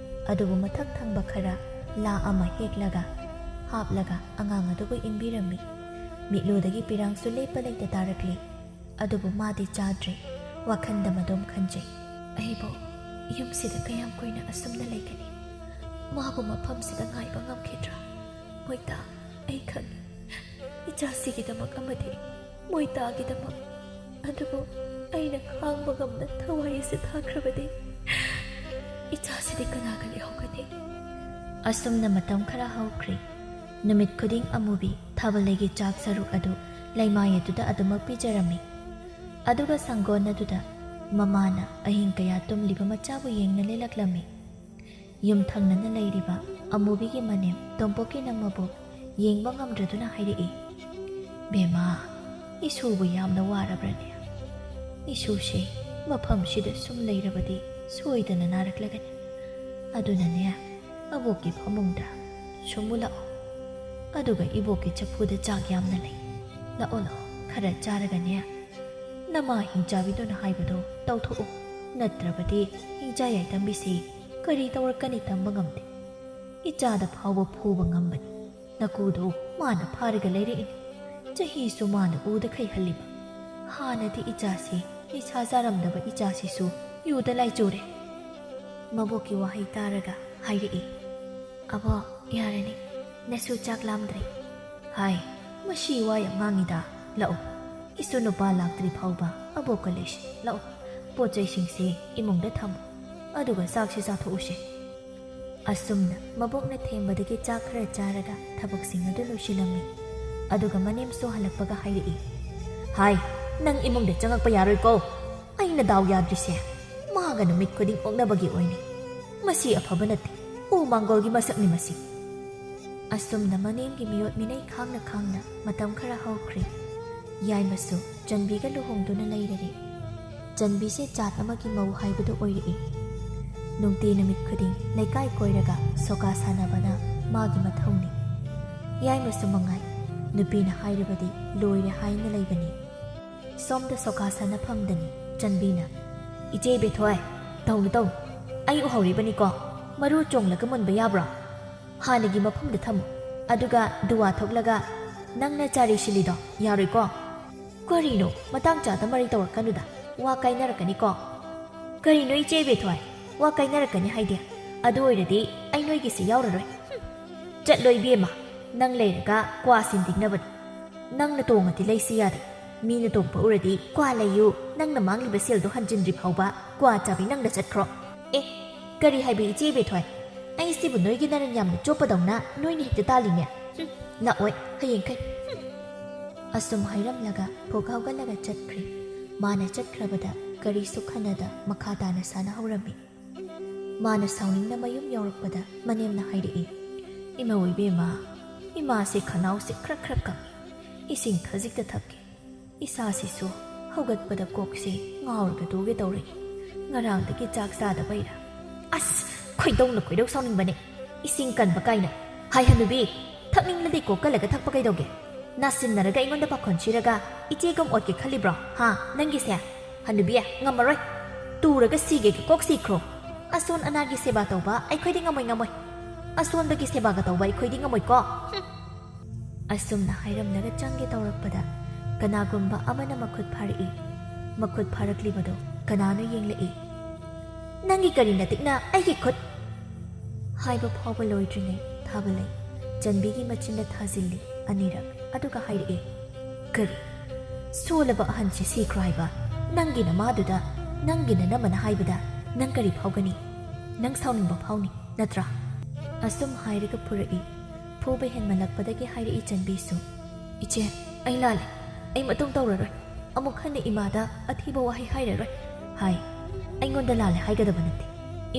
ꯑꯗꯨꯕꯨ ꯃꯊꯛ ꯊꯪꯕ ꯈꯔ ꯂꯥ ꯑꯃ ꯍꯦꯛꯂꯒ ꯍꯥꯞꯂꯒ ꯑꯉꯥꯡ ꯑꯗꯨꯕꯨ ꯏꯟꯕꯤꯔꯝꯃꯤ꯫ ꯃꯤꯠꯂꯨꯗꯒꯤ ꯄꯤꯔꯥꯡꯁꯨ ꯂꯦꯞꯄ ꯂꯩꯇ ꯇꯥꯔꯛꯂꯤ꯫ ꯑꯗꯨꯕꯨ ꯃꯥꯗꯤ ꯆꯥꯗ꯭ꯔꯦ꯫ ꯋꯥꯈꯟꯗ ꯃꯗꯣꯝ ꯈꯟꯖꯩ꯫ "ꯑꯩꯕꯨ ꯌꯨꯝꯁꯤꯗ ꯀꯌꯥꯝ ꯀꯨꯏꯅ ꯑꯁꯨꯝꯅ ꯂꯩꯒꯅꯤ? ꯃꯥꯕꯨ ꯃꯐꯝꯁꯤꯗ ꯉꯥꯏꯕ ꯉꯝꯈꯤꯗ꯭ꯔꯥ? ꯃꯣꯏꯇꯥ, ꯑꯩ ꯈꯪꯏ, ꯏꯆꯥꯁꯤꯒꯤꯗꯃꯛ ꯑꯃꯗꯤ ꯃꯣꯏꯇꯥꯒꯤꯗꯃꯛ꯫ ꯑꯗꯨꯕꯨ ꯑꯩꯅ ꯈꯥꯡꯕ ꯉꯝꯅ ꯊꯋꯥꯏ ꯑꯁꯤ ꯊꯥꯈ꯭ꯔꯕꯗꯤ ꯏꯆꯥꯁꯤꯗꯤ ꯀꯅꯥꯒ ꯂꯩꯍꯧꯒꯅꯤ?" ꯑꯁꯨꯝꯅ ꯃꯇꯝ ꯈꯔ ꯍꯧꯈ꯭ꯔꯦ꯫ ꯅꯨꯃꯤꯠ ꯈꯨꯗꯤꯡ ꯑꯃꯨꯕꯤ ꯊꯥꯕꯜꯂꯩꯒꯤ ꯆꯥꯛ ꯁꯔꯨꯛ ꯑꯗꯨ ꯂꯩꯃꯥꯏ ꯑꯗꯨꯗ ꯑꯗꯨꯃꯛ ꯄꯤꯖꯔꯝꯃꯤ꯫ ꯑꯗꯨꯒ ꯁꯪꯒꯣꯟ ꯑꯗꯨꯗ ꯃꯃꯥꯅ ꯑꯍꯤꯡ ꯀꯌꯥ ꯇꯨꯝꯂꯤꯕ ꯃꯆꯥꯕꯨ ꯌꯦꯡꯅ ꯂꯦꯜꯂꯛꯂꯝꯃꯤ꯫ ꯌꯨꯝ ꯊꯪꯅꯅ ꯂꯩꯔꯤꯕ ꯑꯃꯨꯕꯤꯒꯤ ꯃꯅꯦꯝ ꯇꯣꯝꯄꯣꯛꯀꯤꯅ ꯃꯕꯣꯛ ꯌꯦꯡꯕ ꯉꯝꯗ꯭ꯔꯗꯨꯅ ꯍꯥꯏꯔꯛꯏ, "ꯕꯦꯝꯃ, ꯏꯁꯨꯕꯨ ꯌꯥꯝꯅ ꯋꯥꯔꯕ꯭ꯔꯅꯦ? ꯏꯁꯨꯁꯦ ꯃꯐꯝꯁꯤꯗ ꯁꯨꯝ ꯂꯩꯔꯕꯗꯤ ꯁꯣꯏꯗꯅ ꯅꯥꯔꯛꯂꯒꯅꯤ꯫ ꯑꯗꯨꯅꯅꯦ, ꯑꯕꯣꯛꯀꯤ ꯐꯃꯨꯡꯗ ꯁꯨꯝ ꯂꯥꯛꯑꯣ꯫ ꯑꯗꯨꯒ ꯏꯕꯣꯛꯀꯤ ꯆꯐꯨꯗ ꯆꯥꯛ ꯌꯥꯝꯅ ꯂꯩ꯫ ꯂꯥꯛꯑꯣ, ꯂꯥꯛꯑꯣ, ꯈꯔ ꯆꯥꯔꯒꯅꯦ, ꯅꯃꯥ ꯍꯤꯡꯆꯥꯕꯤꯗꯨꯅ ꯍꯥꯏꯕꯗꯣ ꯇꯧꯊꯣꯛꯎ꯫ ꯅꯠꯇ꯭ꯔꯕꯗꯤ ꯍꯤꯡꯆꯥ ꯌꯥꯏꯇꯝꯕꯤꯁꯤ ꯀꯔꯤ ꯇꯧꯔꯛꯀꯅꯤ ꯇꯝꯕ ꯉꯝꯗꯦ꯫ ꯏꯆꯥꯗ ꯐꯥꯎꯕ ꯐꯨꯕ ꯉꯝꯕꯅꯤ꯫ ꯅꯀꯨꯗꯣ ꯃꯥꯅ ꯐꯥꯔꯒ ꯂꯩꯔꯛꯏꯅꯤ꯫ ꯆꯍꯤꯁꯨ ꯃꯥꯅ ꯎꯗ ꯈꯩꯍꯜꯂꯤꯕ꯫ ꯍꯥꯟꯅꯗꯤ ꯏꯆꯥꯁꯤ ꯅꯤꯁꯥ ꯆꯥꯔꯝꯗꯕ ꯏꯆꯥꯁꯤꯁꯨ ꯌꯨꯗ ꯂꯥꯏꯆꯨꯔꯦ꯫" ꯃꯕꯣꯛꯀꯤ ꯋꯥꯍꯩ ꯇꯥꯔꯒ ꯍꯥꯏꯔꯛꯏ, "ꯑꯕꯣ, ꯌꯥꯔꯅꯤ, ꯅꯁꯨ ꯆꯥꯛ ꯂꯥꯝꯗ꯭ꯔꯤ꯫" "ꯍꯥꯏ, ꯃꯁꯤ ꯋꯥ ꯌꯥꯝ ꯉꯥꯡꯉꯤꯗ꯫ ꯂꯥꯛꯑꯣ, ꯏꯁꯨ ꯅꯨꯄꯥ ꯂꯥꯛꯇ꯭ꯔꯤ ꯐꯥꯎꯕ ꯑꯕꯣꯛꯀ ꯂꯩꯁꯤ꯫ ꯂꯥꯛꯑꯣ, ꯄꯣꯠ ꯆꯩꯁꯤꯡꯁꯦ ꯏꯃꯨꯡꯗ ꯊꯝꯃꯨ꯫ ꯑꯗꯨꯒ ꯆꯥꯛꯁꯤ ꯆꯥꯊꯣꯛꯎꯁꯦ꯫ ꯑꯁꯨꯝꯅ ꯃꯕꯣꯛꯅ ꯊꯦꯝꯕꯗꯒꯤ ꯆꯥꯛ ꯈꯔ ꯆꯥꯔꯒ ꯊꯕꯛꯁꯤꯡ ꯑꯗꯨ ꯂꯣꯏꯁꯤꯜꯂꯝꯃꯤ꯫ ꯑꯗꯨꯒ ꯃꯅꯦꯝꯁꯨ ꯍꯜꯂꯛꯄꯒ ꯍꯥꯏꯔꯛꯏ, "ꯍꯥꯏ, ꯅꯪ ꯏꯃꯨꯡꯗ ꯆꯪꯉꯛꯄ ꯌꯥꯔꯣꯏꯀꯣ꯫ ꯑꯩꯅ ꯗꯥꯎ ꯌꯥꯗ꯭ꯔꯤꯁꯦ ꯃꯥꯒ ꯅꯨꯃꯤꯠ ꯈꯨꯗꯤꯡ ꯑꯣꯛꯅꯕꯒꯤ ꯑꯣꯏꯅꯤ꯫ ꯃꯁꯤ ꯑꯐꯕ ꯅꯠꯇꯦ, ꯎ ꯃꯥꯡꯒꯣꯜꯒꯤ ꯃꯁꯛꯅꯤ ꯃꯁꯤ"꯫ ꯑꯁꯨꯝꯅ ꯃꯅꯦꯝꯒꯤ ꯃꯤꯑꯣꯠ ꯃꯤꯅꯩ ꯈꯥꯡꯅ ꯈꯥꯡꯅ ꯃꯇꯝ ꯈꯔ ꯍꯧꯈ꯭ꯔꯦ꯫ ꯌꯥꯏꯃꯁꯨ ꯆꯟꯕꯤꯒ ꯂꯨꯍꯣꯡꯗꯨꯅ ꯂꯩꯔꯔꯦ꯫ ꯆꯟꯕꯤꯁꯦ ꯖꯥꯠ ꯑꯃꯒꯤ ꯃꯧ ꯍꯥꯏꯕꯗꯨ ꯑꯣꯏꯔꯛꯏ꯫ ꯅꯨꯡꯇꯤ ꯅꯨꯃꯤꯠ ꯈꯨꯗꯤꯡ ꯂꯩꯀꯥꯏ ꯀꯣꯏꯔꯒ ꯁꯣꯀꯥ ꯁꯥꯟꯅꯕꯅ ꯃꯥꯒꯤ ꯃꯊꯧꯅꯤ꯫ ꯌꯥꯏꯃꯁꯨ ꯃꯉꯥꯏ, ꯅꯨꯄꯤꯅ ꯍꯥꯏꯔꯕꯗꯤ ꯂꯣꯏꯔꯦ ꯍꯥꯏꯅ ꯂꯩꯕꯅꯤ꯫ ꯁꯣꯝꯗ ꯁꯣꯀꯥ ꯁꯥꯟꯅꯐꯝꯗꯅꯤ ꯆꯟꯕꯤꯅ, "ꯏꯆꯦ ꯕꯦꯊꯣꯏ, ꯇꯧꯅꯨ ꯇꯧꯅꯨ, ꯑꯩ ꯎꯍꯧꯔꯤꯕꯅꯤꯀꯣ, ꯃꯔꯨ ꯆꯣꯡꯂꯒ ꯃꯨꯟꯕ ꯌꯥꯕ꯭ꯔꯣ? ꯍꯥꯟꯅꯒꯤ ꯃꯐꯝꯗ ꯊꯝꯃꯨ, ꯑꯗꯨꯒ ꯗꯨꯋꯥ ꯊꯣꯛꯂꯒ ꯅꯪꯅ ꯆꯥꯔꯤ ꯁꯤꯜꯂꯤꯗꯣ ꯌꯥꯔꯣꯏꯀꯣ"꯫ "ꯀꯔꯤꯅꯣ, ꯃꯇꯥꯡ ꯆꯥꯗ ꯃꯔꯩ ꯇꯧꯔꯛꯀꯅꯨꯗ, ꯋꯥ ꯀꯥꯏꯅꯔꯛꯀꯅꯤꯀꯣ"꯫ "ꯀꯔꯤꯅꯣ ꯏꯆꯦ ꯕꯦꯊꯣꯏ, ꯋꯥ ꯀꯥꯏꯅꯔꯛꯀꯅꯤ ꯍꯥꯏꯗꯤ? ꯑꯗꯨ ꯑꯣꯏꯔꯗꯤ ꯑꯩ ꯅꯣꯏꯒꯤꯁꯤ ꯌꯥꯎꯔꯔꯣꯏ꯫ ꯍꯨꯝ꯫ ꯆꯠꯂꯣ ꯏꯕꯦꯝꯃ, ꯅꯪ ꯂꯩꯔꯒ ꯀ꯭ꯋꯥ ꯁꯤꯟꯗꯤꯛꯅꯕꯅꯤ꯫ ꯅꯪꯅ ꯇꯣꯡꯉꯗꯤ ꯂꯩꯁꯤ ꯌꯥꯗꯦ, ꯃꯤꯅ ꯇꯣꯡꯕ ꯎꯔꯗꯤ ꯀ꯭ꯋꯥ ꯂꯩꯌꯨ, ꯅꯪꯅ ꯃꯥꯡꯂꯤꯕ ꯁꯦꯜꯗꯣ ꯍꯟꯖꯤꯟꯗ꯭ꯔꯤ ꯐꯥꯎꯕ ꯀ꯭ꯋꯥ ꯆꯥꯕꯤ ꯅꯪꯅ ꯆꯠꯈ꯭ꯔꯣ"꯫ "ꯑꯦ, ꯀꯔꯤ ꯍꯥꯏꯕ ꯏꯆꯦ ꯕꯦꯊꯣꯏ? ꯑꯩꯁꯤꯕꯨ ꯅꯣꯏꯒꯤ ꯅꯔꯟ ꯌꯥꯝꯅ ꯆꯣꯞꯄꯗꯧꯅ ꯅꯣꯏꯅ ꯍꯦꯛꯇ ꯇꯥꯜꯂꯤꯅꯦ꯫ ꯍꯨꯝ, ꯂꯥꯛꯑꯣꯏ ꯍꯌꯦꯡꯈꯩ꯫ ꯍꯨꯝ"꯫ ꯑꯁꯨꯝ ꯍꯥꯏꯔꯝꯂꯒ ꯐꯨꯛ ꯍꯧꯒꯠꯂꯒ ꯆꯠꯈ꯭ꯔꯦ꯫ ꯃꯥꯅ ꯆꯠꯈ꯭ꯔꯕꯗ ꯀꯔꯤꯁꯨ ꯈꯟꯅꯗ ꯃꯈꯥ ꯇꯥꯅ ꯁꯥꯟꯅꯍꯧꯔꯝꯃꯤ꯫ ꯃꯥꯅ ꯁꯥꯎꯅꯤꯡꯅ ꯃꯌꯨꯝ ꯌꯧꯔꯛꯄꯗ ꯃꯅꯦꯝꯅ ꯍꯥꯏꯔꯛꯏ, "ꯏꯃꯧ ꯏꯕꯦꯝꯃ, ꯏꯃꯥꯁꯦ ꯈꯅꯥꯎꯁꯦ ꯈ꯭ꯔꯛ ꯈ꯭ꯔꯛ ꯀꯪꯉꯤ꯫ ꯏꯁꯤꯡ ꯈꯖꯤꯛꯇ ꯊꯛꯀꯦ꯫ ꯏꯁꯥꯁꯤꯁꯨ ꯍꯧꯒꯠꯄꯗ ꯀꯣꯛꯁꯦ ꯉꯥꯎꯔꯒ ꯇꯨꯒꯦ ꯇꯧꯔꯛꯏ꯫ ꯉꯔꯥꯡꯗꯒꯤ ꯆꯥꯛ ꯆꯥꯗꯕꯩꯔꯥ? ꯑꯁ, ꯈꯣꯏꯗꯧꯅ ꯈꯣꯏꯗꯧ ꯁꯥꯎꯅꯤꯡꯕꯅꯦ꯫ ꯏꯁꯤꯡ ꯀꯟꯕ ꯀꯥꯏꯅ꯫ ꯍꯥꯏ ꯍꯅꯨꯕꯤ, ꯊꯛꯅꯤꯡꯂꯗꯤ ꯀꯣꯛ ꯀꯜꯂꯒ ꯊꯛꯄ ꯀꯩꯗꯧꯒꯦ? ꯅꯥꯁꯤꯟꯅꯔꯒ ꯑꯩꯉꯣꯟꯗ ꯄꯥꯈꯣꯟ ꯁꯤꯔꯒ ꯏꯆꯦꯒꯨꯝ ꯑꯣꯠꯀꯦ ꯈꯜꯂꯤꯕ꯭ꯔꯣ? ꯍꯥ, ꯅꯪꯒꯤꯁꯦ? ꯍꯅꯨꯕꯤ, ꯉꯝꯃꯔꯣꯏ꯫ ꯇꯨꯔꯒ ꯁꯤꯒꯦ ꯀꯣꯛ ꯁꯤꯈ꯭ꯔꯣ꯫ ꯑꯁꯣꯟ ꯑꯅꯥꯒꯤ ꯁꯦꯕꯥ ꯇꯧꯕ ꯑꯩꯈꯣꯏꯗꯤ ꯉꯝꯃꯣꯏ, ꯉꯝꯃꯣꯏ꯫ ꯑꯁꯣꯟꯕꯒꯤ ꯁꯦꯕꯥꯒ ꯇꯧꯕ ꯑꯩꯈꯣꯏꯗꯤ ꯉꯝꯃꯣꯏꯀꯣ꯫ ꯍꯨꯝ꯫ ꯑꯁꯨꯝꯅ ꯍꯥꯏꯔꯝꯂꯒ ꯆꯪꯒꯦ ꯇꯧꯔꯛꯄꯗ ꯀꯅꯥꯒꯨꯝꯕ ꯑꯃꯅ ꯃꯈꯨꯠ ꯐꯥꯔꯛꯏ꯫ ꯃꯈꯨꯠ ꯐꯥꯔꯛꯂꯤꯕꯗꯨ ꯀꯅꯥꯅꯣ ꯌꯦꯡꯂꯛꯏ꯫ "ꯅꯪꯒꯤ ꯀꯔꯤ ꯅꯇꯤꯛꯅ ꯑꯩꯒꯤ ꯈꯨꯠ?" ꯍꯥꯏꯕ ꯐꯥꯎꯕ ꯂꯣꯏꯗ꯭ꯔꯤꯉꯩ ꯊꯥꯕꯂꯩ ꯆꯟꯕꯤꯒꯤ ꯃꯆꯤꯟꯗ ꯊꯥꯖꯤꯜꯂꯤ ꯑꯅꯤꯔꯛ, ꯑꯗꯨꯒ ꯍꯥꯏꯔꯛꯏ, "ꯀꯔꯤ? ꯁꯣꯜꯂꯕ ꯑꯍꯟꯁꯤ ꯁꯤꯈ꯭ꯔꯣ ꯍꯥꯏꯕ? ꯅꯪꯒꯤ ꯅꯃꯥꯗꯨꯗ, ꯅꯪꯒꯤ ꯅꯅꯝꯃꯅ ꯍꯥꯏꯕꯗ "ꯅꯪ ꯀꯔꯤ ꯐꯥꯎꯒꯅꯤ? ꯅꯪ ꯁꯥꯎꯅꯤꯡꯕ ꯐꯥꯎꯅꯤ, ꯅꯠꯇ꯭ꯔꯥ?" ꯑꯁꯨꯝ ꯍꯥꯏꯔꯒ ꯐꯨꯔꯛꯏ꯫ ꯐꯨꯕ ꯍꯦꯟꯃꯜꯂꯛꯄꯗꯒꯤ ꯍꯥꯏꯔꯛꯏ ꯆꯟꯕꯤꯁꯨ, "ꯏꯆꯦ, ꯑꯩ ꯂꯥꯜꯂꯦ꯫ ꯑꯩ ꯃꯇꯨꯡ ꯇꯧꯔꯔꯣꯏ꯫ ꯑꯃꯨꯛ ꯍꯟꯅ ꯏꯃꯥꯗ ꯑꯊꯤꯕ ꯋꯥꯍꯩ ꯍꯥꯏꯔꯔꯣꯏ" ꯍꯥꯏ꯫ "ꯑꯩꯉꯣꯟꯗ ꯂꯥꯜꯂꯦ ꯍꯥꯏꯒꯗꯕ ꯅꯠꯇꯦ,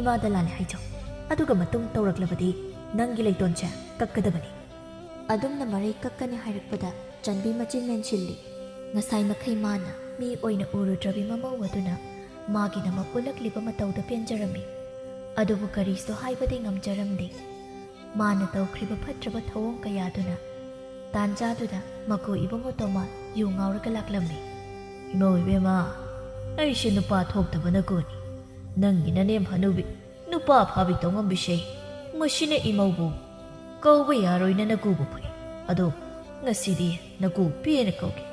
ꯏꯃꯥꯗ ꯂꯥꯜꯂꯦ ꯍꯥꯏꯖꯧ꯫ ꯑꯗꯨꯒ ꯃꯇꯨꯡ ꯇꯧꯔꯛꯂꯕꯗꯤ ꯅꯪꯒꯤ ꯂꯩꯇꯣꯟꯁꯦ ꯀꯛꯀꯗꯕꯅꯤ"꯫ ꯑꯗꯨꯝꯅ ꯃꯔꯩ ꯀꯛꯀꯅꯤ ꯍꯥꯏꯔꯛꯄꯗ ꯆꯟꯕꯤ ꯃꯆꯤꯟ ꯃꯦꯟꯁꯤꯜꯂꯤ꯫ ꯉꯁꯥꯏ ꯃꯈꯩ ꯃꯥꯅ ꯃꯤ ꯑꯣꯏꯅ ꯎꯔꯨꯗ꯭ꯔꯕꯤ ꯃꯃꯧ ꯑꯗꯨꯅ ꯃꯥꯒꯤꯗꯃꯛ ꯎꯠꯂꯛꯂꯤꯕ ꯃꯇꯧꯗ ꯄꯦꯟꯖꯔꯝꯃꯤ꯫ ꯑꯗꯨꯕꯨ ꯀꯔꯤꯁꯨ ꯍꯥꯏꯕꯗꯤ ꯉꯝꯖꯔꯝꯗꯦ꯫ ꯃꯥꯅ ꯇꯧꯈ꯭ꯔꯤꯕ ꯐꯠꯇ꯭ꯔꯕ ꯊꯧꯑꯣꯡ ꯀꯌꯥꯗꯨꯅ꯫ ꯇꯥꯟꯖꯥꯗꯨꯗ ꯃꯀꯨ ꯏꯕꯨꯡꯉꯣ ꯇꯣꯃꯥ ꯌꯨ ꯉꯥꯎꯔꯒ ꯂꯥꯛꯂꯝꯃꯤ꯫ "ꯏꯃꯧ ꯏꯕꯦꯝꯃ, ꯑꯩꯁꯦ ꯅꯨꯄꯥ ꯊꯣꯛꯇꯕ ꯅꯀꯨꯅꯤ꯫ ꯅꯪꯒꯤ ꯅꯅꯦꯝ ꯍꯅꯨꯕꯤ ꯅꯨꯄꯥ ꯐꯥꯕꯤ ꯇꯧꯉꯝꯕꯤꯁꯦ ꯃꯁꯤꯅ ꯏꯃꯧꯕꯨ ꯀꯧꯕ ꯌꯥꯔꯣꯏꯅ ꯅꯀꯨꯕꯨ ꯐꯨꯏ꯫ ꯑꯗꯣ ꯉꯁꯤꯗꯤ ꯅꯀꯨ ꯄꯦꯅ ꯀꯧꯒꯦ,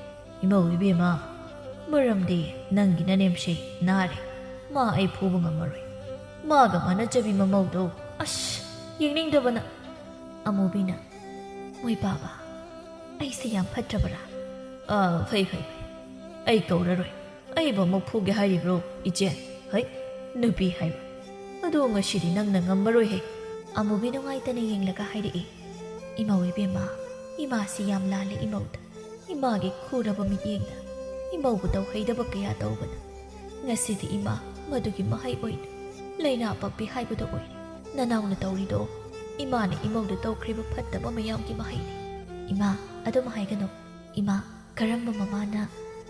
ꯏꯃꯧ ꯏꯕꯦꯝꯃ꯫ ꯃꯔꯝꯗꯤ ꯅꯪꯒꯤ ꯅꯅꯦꯝꯁꯦ ꯅꯥꯔꯦ, ꯃꯥ ꯑꯩ ꯐꯨꯕ ꯉꯝꯃꯔꯣꯏ꯫ ꯃꯥꯒ ꯃꯥꯟꯅꯖꯕꯤ ꯃꯃꯧꯗꯣ ꯑꯁ ꯌꯦꯡꯅꯤꯡꯗꯕꯅ"꯫ ꯑꯃꯨꯕꯤꯅ, "ꯃꯣꯏ ꯄꯥꯕ, ꯑꯩꯁꯦ ꯌꯥꯝ ꯐꯠꯇ꯭ꯔꯕꯔꯥ?" "ꯑꯥ, ꯐꯩ, ꯐꯩ, ꯐꯩ꯫ ꯑꯩ ꯀꯧꯔꯔꯣꯏ꯫ ꯑꯩꯕꯨ ꯑꯃꯨꯛ ꯐꯨꯒꯦ ꯍꯥꯏꯔꯤꯕ꯭ꯔꯣ, ꯏꯆꯦ? ꯍꯩ, ꯅꯨꯄꯤ ꯍꯥꯏꯕ꯫ ꯑꯗꯣ ꯉꯁꯤꯗꯤ ꯅꯪꯅ ꯉꯝꯃꯔꯣꯏꯍꯦ"꯫ ꯑꯃꯨꯕꯤ ꯅꯨꯡꯉꯥꯏꯇꯅ ꯌꯦꯡꯂꯒ ꯍꯥꯏꯔꯛꯏ, "ꯏꯃꯧ ꯏꯕꯦꯝꯃ, ꯏꯃꯥꯁꯤ ꯌꯥꯝ ꯂꯥꯜꯂꯦ ꯏꯃꯧꯗ꯫ ꯏꯃꯥꯒꯤ ꯈꯨꯔꯕ ꯃꯤꯠꯌꯦꯡꯗ ꯏꯃꯧꯕꯨ ꯇꯧꯍꯩꯗꯕ ꯀꯌꯥ ꯇꯧꯕꯅ꯫ ꯉꯁꯤꯗꯤ ꯏꯃꯥ ꯃꯗꯨꯒꯤ ꯃꯍꯩ ꯑꯣꯏꯅ ꯂꯥꯏꯅꯥ ꯄꯛꯄꯤ ꯍꯥꯏꯕꯗꯨ ꯑꯣꯏꯔꯦ꯫ ꯅꯅꯥꯎꯅ ꯇꯧꯔꯤꯗꯣ ꯏꯃꯥꯅ ꯏꯃꯧꯗ ꯇꯧꯈ꯭ꯔꯤꯕ ꯐꯠꯇꯕ ꯃꯌꯥꯝꯒꯤ ꯃꯍꯩꯅꯤ"꯫ "ꯏꯃꯥ, ꯑꯗꯨꯝ ꯍꯥꯏꯒꯅꯨ꯫ ꯏꯃꯥ, ꯀꯔꯝꯕ ꯃꯃꯥꯅ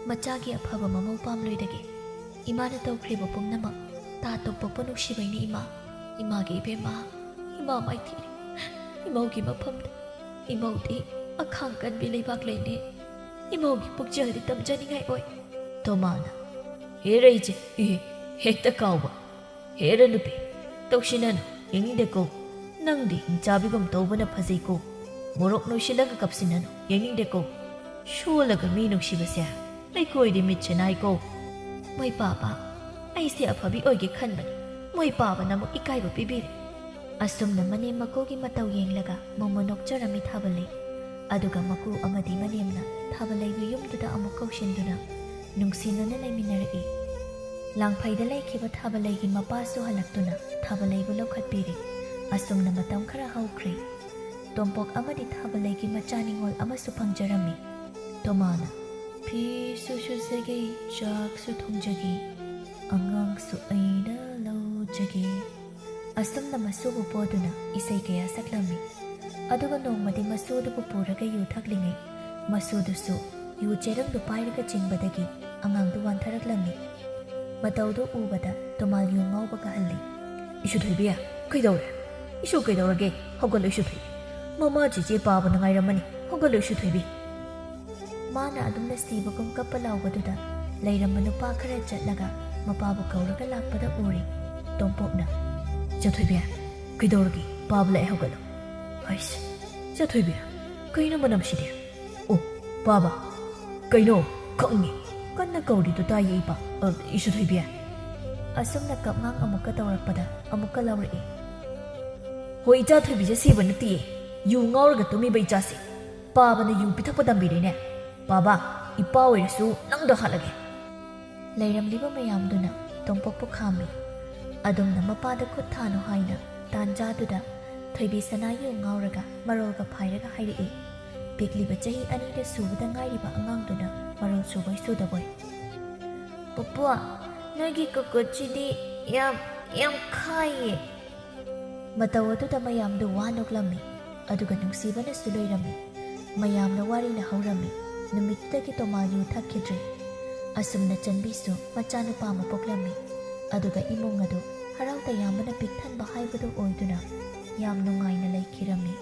ꯃꯆꯥꯒꯤ ꯑꯐꯕ ꯃꯃꯧ ꯄꯥꯝꯂꯣꯏꯗꯒꯦ? ꯏꯃꯥꯅ ꯇꯧꯈ꯭ꯔꯤꯕ ꯄꯨꯝꯅꯃꯛ ꯇꯥ ꯇꯣꯞꯄꯣꯛꯄ ꯅꯨꯡꯁꯤꯕꯩꯅꯤ ꯏꯃꯥ꯫ ꯏꯃꯥꯒꯤ ꯏꯕꯦꯝꯃ, ꯏꯃꯥ ꯃꯥꯏꯊꯤꯔꯦ꯫ ꯏꯃꯧꯒꯤ ꯃꯐꯝꯗ ꯏꯃꯧꯗꯤ ꯑꯈꯥꯡ ꯀꯟꯕꯤ ꯂꯩꯕꯥꯛ ꯂꯩꯅꯦ꯫ ꯏꯃꯧꯒꯤ ꯄꯨꯛꯆꯦꯜꯗꯤ ꯇꯝꯖꯅꯤꯡꯉꯥꯏ ꯑꯣꯏ"꯫ ꯇꯣꯃꯥꯅ, "ꯍꯦꯔ ꯏꯆꯦ, ꯏꯍꯦ, ꯍꯦꯛꯇ ꯀꯥꯎꯕ꯫ ꯍꯦꯔ ꯅꯨꯄꯤ, ꯇꯧꯁꯤꯟꯅꯅꯨ, ꯌꯦꯡꯅꯤꯡꯗꯦꯀꯣ꯫ ꯅꯪꯗꯤ ꯍꯤꯡꯆꯥꯕꯤꯒꯨꯝ ꯇꯧꯕꯅ ꯐꯖꯩꯀꯣ꯫ ꯃꯣꯔꯣꯛ ꯅꯣꯏꯁꯤꯜꯂꯒ ꯀꯞꯁꯤꯟꯅꯅꯨ, ꯌꯦꯡꯅꯤꯡꯗꯦꯀꯣ꯫ ꯁꯣꯜꯂꯒ ꯃꯤ ꯅꯨꯡꯁꯤꯕꯁꯦ ꯑꯩꯈꯣꯏꯗꯤ ꯃꯤꯠꯁꯦ ꯅꯥꯏꯀꯣ"꯫ "ꯃꯣꯏ ꯄꯥꯕ, ꯑꯩꯁꯦ ꯑꯐꯕꯤ ꯑꯣꯏꯒꯦ ꯈꯟꯕꯅꯤ꯫ ꯃꯣꯏ ꯄꯥꯕꯅ ꯑꯃꯨꯛ ꯏꯀꯥꯏꯕ ꯄꯤꯕꯤꯔꯦ"꯫ ꯑꯁꯨꯝꯅ ꯃꯅꯦꯝ ꯃꯀꯨꯒꯤ ꯃꯇꯧ ꯌꯦꯡꯂꯒ ꯃꯣꯃꯣ ꯅꯣꯛꯆꯔꯝꯃꯤ ꯊꯥꯕꯂꯩ꯫ ꯑꯗꯨꯒ ꯃꯀꯨ ꯑꯃꯗꯤ ꯃꯅꯦꯝꯅ ꯊꯥꯕꯂꯩꯕꯨ ꯌꯨꯝꯗꯨꯗ ꯑꯃꯨꯛ ꯀꯧꯁꯤꯟꯗꯨꯅ ꯅꯨꯡꯁꯤꯅꯅ ꯂꯩꯃꯤꯟꯅꯔꯛꯏ꯫ ꯂꯥꯡꯐꯩꯗ ꯂꯩꯈꯤꯕ ꯊꯥꯕꯂꯩꯒꯤ ꯃꯄꯥꯁꯨ ꯍꯜꯂꯛꯇꯨꯅ ꯊꯥꯕꯂꯩꯕꯨ ꯂꯧꯈꯠꯄꯤꯔꯦ꯫ ꯑꯁꯨꯝꯅ ꯃꯇꯝ ꯈꯔ ꯍꯧꯈ꯭ꯔꯦ꯫ ꯇꯣꯝꯄꯣꯛ ꯑꯃꯗꯤ ꯊꯥꯕꯂꯩꯒꯤ ꯃꯆꯥ ꯅꯤꯉꯣꯜ ꯑꯃꯁꯨ ꯐꯪꯖꯔꯝꯃꯤ꯫ ꯇꯣꯃꯥꯅ, "ꯐꯤꯁꯨ ꯁꯨꯖꯒꯦ, ꯆꯥꯛꯁꯨ ꯊꯣꯡꯖꯒꯦ, ꯑꯉꯥꯡꯁꯨ ꯑꯩꯅ ꯂꯧꯖꯒꯦ"꯫ ꯑꯁꯨꯝꯅ ꯃꯁꯨꯕꯨ ꯄꯣꯗꯨꯅ ꯏꯁꯩ ꯀꯌꯥ ꯁꯛꯂꯝꯃꯤ꯫ ꯑꯗꯨꯒ ꯅꯣꯡꯃꯗꯤ ꯃꯁꯨ ꯑꯗꯨꯕꯨ ꯄꯨꯔꯒ ꯌꯨ ꯊꯛꯂꯤꯉꯩ, ꯃꯁꯨꯗꯨꯁꯨ ꯌꯨ ꯆꯦꯔꯪꯗꯨ ꯄꯥꯏꯔꯒ ꯆꯤꯡꯕꯗꯒꯤ ꯑꯉꯥꯡꯗꯨ ꯋꯥꯟꯊꯔꯛꯂꯝꯃꯤ꯫ ꯃꯇꯧꯗꯨ ꯎꯕꯗ ꯇꯣꯃꯥꯜ ꯌꯨ ꯉꯥꯎꯕ ꯀꯥꯍꯜꯂꯤ꯫ "ꯏꯁꯨꯊꯣꯏꯕꯤ, ꯀꯩꯗꯧꯔꯦ? ꯏꯁꯨ ꯀꯩꯗꯧꯔꯒꯦ? ꯍꯧꯒꯠꯂꯣ ꯏꯁꯨꯊꯣꯏꯕꯤ꯫ ꯃꯃꯥ ꯆꯦꯆꯦ ꯄꯥꯕꯅ ꯉꯥꯏꯔꯝꯃꯅꯤ꯫ ꯍꯧꯒꯠꯂꯣ ꯏꯁꯨꯊꯣꯏꯕꯤ"꯫ ꯃꯥꯅ ꯑꯗꯨꯝꯅ ꯁꯤꯕꯒꯨꯝ ꯀꯞꯄ ꯂꯥꯎꯕꯗꯨꯗ ꯂꯩꯔꯝꯕ ꯅꯨꯄꯥ ꯈꯔ ꯆꯠꯂꯒ ꯃꯄꯥꯕꯨ ꯀꯧꯔꯒ ꯂꯥꯛꯄꯗ ꯎꯔꯦ꯫ ꯇꯣꯝꯄꯣꯛꯅ, "ꯏꯆꯥꯊꯣꯏꯕꯤ, ꯀꯩꯗꯧꯔꯒꯦ? ꯄꯥꯕ ꯂꯥꯛꯑꯦ, ꯍꯧꯒꯠꯂꯣ"꯫ "ꯍꯩꯁ, ꯏꯆꯥꯊꯣꯏꯕꯤ, ꯀꯩꯅꯣ ꯃꯅꯝꯁꯤꯗꯤ? ꯑꯣ, ꯄꯥꯕ, ꯀꯩꯅꯣ? ꯈꯪꯉꯦ, ꯀꯟꯅ ꯀꯧꯔꯤꯗꯣ ꯇꯥꯏꯌꯦ ꯏꯄꯥ, ꯑ, ꯏꯆꯥꯊꯣꯏꯕꯤ"꯫ ꯑꯁꯨꯝꯅ ꯀꯞꯉꯥꯡ ꯑꯃꯨꯛꯀ ꯇꯧꯔꯛꯄꯗ ꯑꯃꯨꯛꯀ ꯂꯥꯎꯔꯛꯏ꯫ "ꯍꯣꯏ, ꯏꯆꯥꯊꯣꯏꯕꯤꯁꯦ ꯁꯤꯕ ꯅꯠꯇꯤꯌꯦ, ꯌꯨ ꯉꯥꯎꯔꯒ ꯇꯨꯝꯃꯤꯕ ꯏꯆꯥꯁꯦ꯫ ꯄꯥꯕꯅ ꯌꯨ ꯄꯤꯊꯛꯄ ꯇꯝꯕꯤꯔꯦꯅꯦ꯫ ꯄꯥꯕ, ꯏꯄꯥ ꯑꯣꯏꯔꯁꯨ ꯅꯪꯗ ꯍꯥꯠꯂꯒꯦ"꯫ ꯂꯩꯔꯝꯂꯤꯕ ꯃꯌꯥꯝꯗꯨꯅ ꯇꯣꯝꯄꯣꯛꯄꯨ ꯈꯥꯝꯃꯤ꯫ ꯑꯗꯨꯝꯅ ꯃꯄꯥꯗ ꯈꯨꯠ ꯊꯥꯅꯨ ꯍꯥꯏꯅ ꯇꯥꯟꯖꯥꯗꯨꯗ ꯊꯣꯏꯕꯤ ꯁꯅꯥ ꯌꯨ ꯉꯥꯎꯔꯒ ꯃꯔꯣꯜꯒ ꯐꯥꯏꯔꯒ ꯍꯥꯏꯔꯛꯏ꯫ ꯄꯤꯛꯂꯤꯕ ꯆꯍꯤ ꯑꯅꯤꯗ ꯁꯨꯕꯗ ꯉꯥꯏꯔꯤꯕ ꯑꯉꯥꯡꯗꯨꯅ ꯃꯔꯣꯜ ꯁꯨꯕꯣꯏ ꯁꯨꯗꯕꯣꯏ꯫ "ꯄꯨꯄꯨ, ꯅꯣꯏꯒꯤ ꯀꯨꯀꯨꯠꯁꯤꯗꯤ ꯌꯥꯝ, ꯌꯥꯝ ꯈꯥꯏꯌꯦ"꯫ ꯃꯇꯧ ꯑꯗꯨꯗ ꯃꯌꯥꯝꯗꯨ ꯋꯥ ꯅꯣꯛꯂꯝꯃꯤ, ꯑꯗꯨꯒ ꯅꯨꯡꯁꯤꯕꯅꯁꯨ ꯂꯣꯏꯔꯝꯃꯤ꯫ ꯃꯌꯥꯝꯅ ꯋꯥꯔꯤꯅ ꯍꯧꯔꯝꯃꯤ꯫ ꯅꯨꯃꯤꯠꯇꯨꯗꯒꯤ ꯇꯣꯃꯥ ꯌꯨ ꯊꯛꯈꯤꯗ꯭ꯔꯦ꯫ ꯑꯁꯨꯝꯅ ꯆꯟꯕꯤꯁꯨ ꯃꯆꯥꯅꯨꯄꯥ ꯑꯃ ꯄꯣꯛꯂꯝꯃꯤ, ꯑꯗꯨꯒ ꯏꯃꯨꯡ ꯑꯗꯨ ꯍꯔꯥꯎ ꯇꯌꯥꯝꯕꯅ ꯄꯤꯛ ꯊꯟꯕ ꯍꯥꯏꯕꯗꯨ ꯑꯣꯏꯗꯨꯅ ꯌꯥꯝ ꯅꯨꯡꯉꯥꯏꯅ ꯂꯩꯈꯤꯔꯝꯃꯤ꯫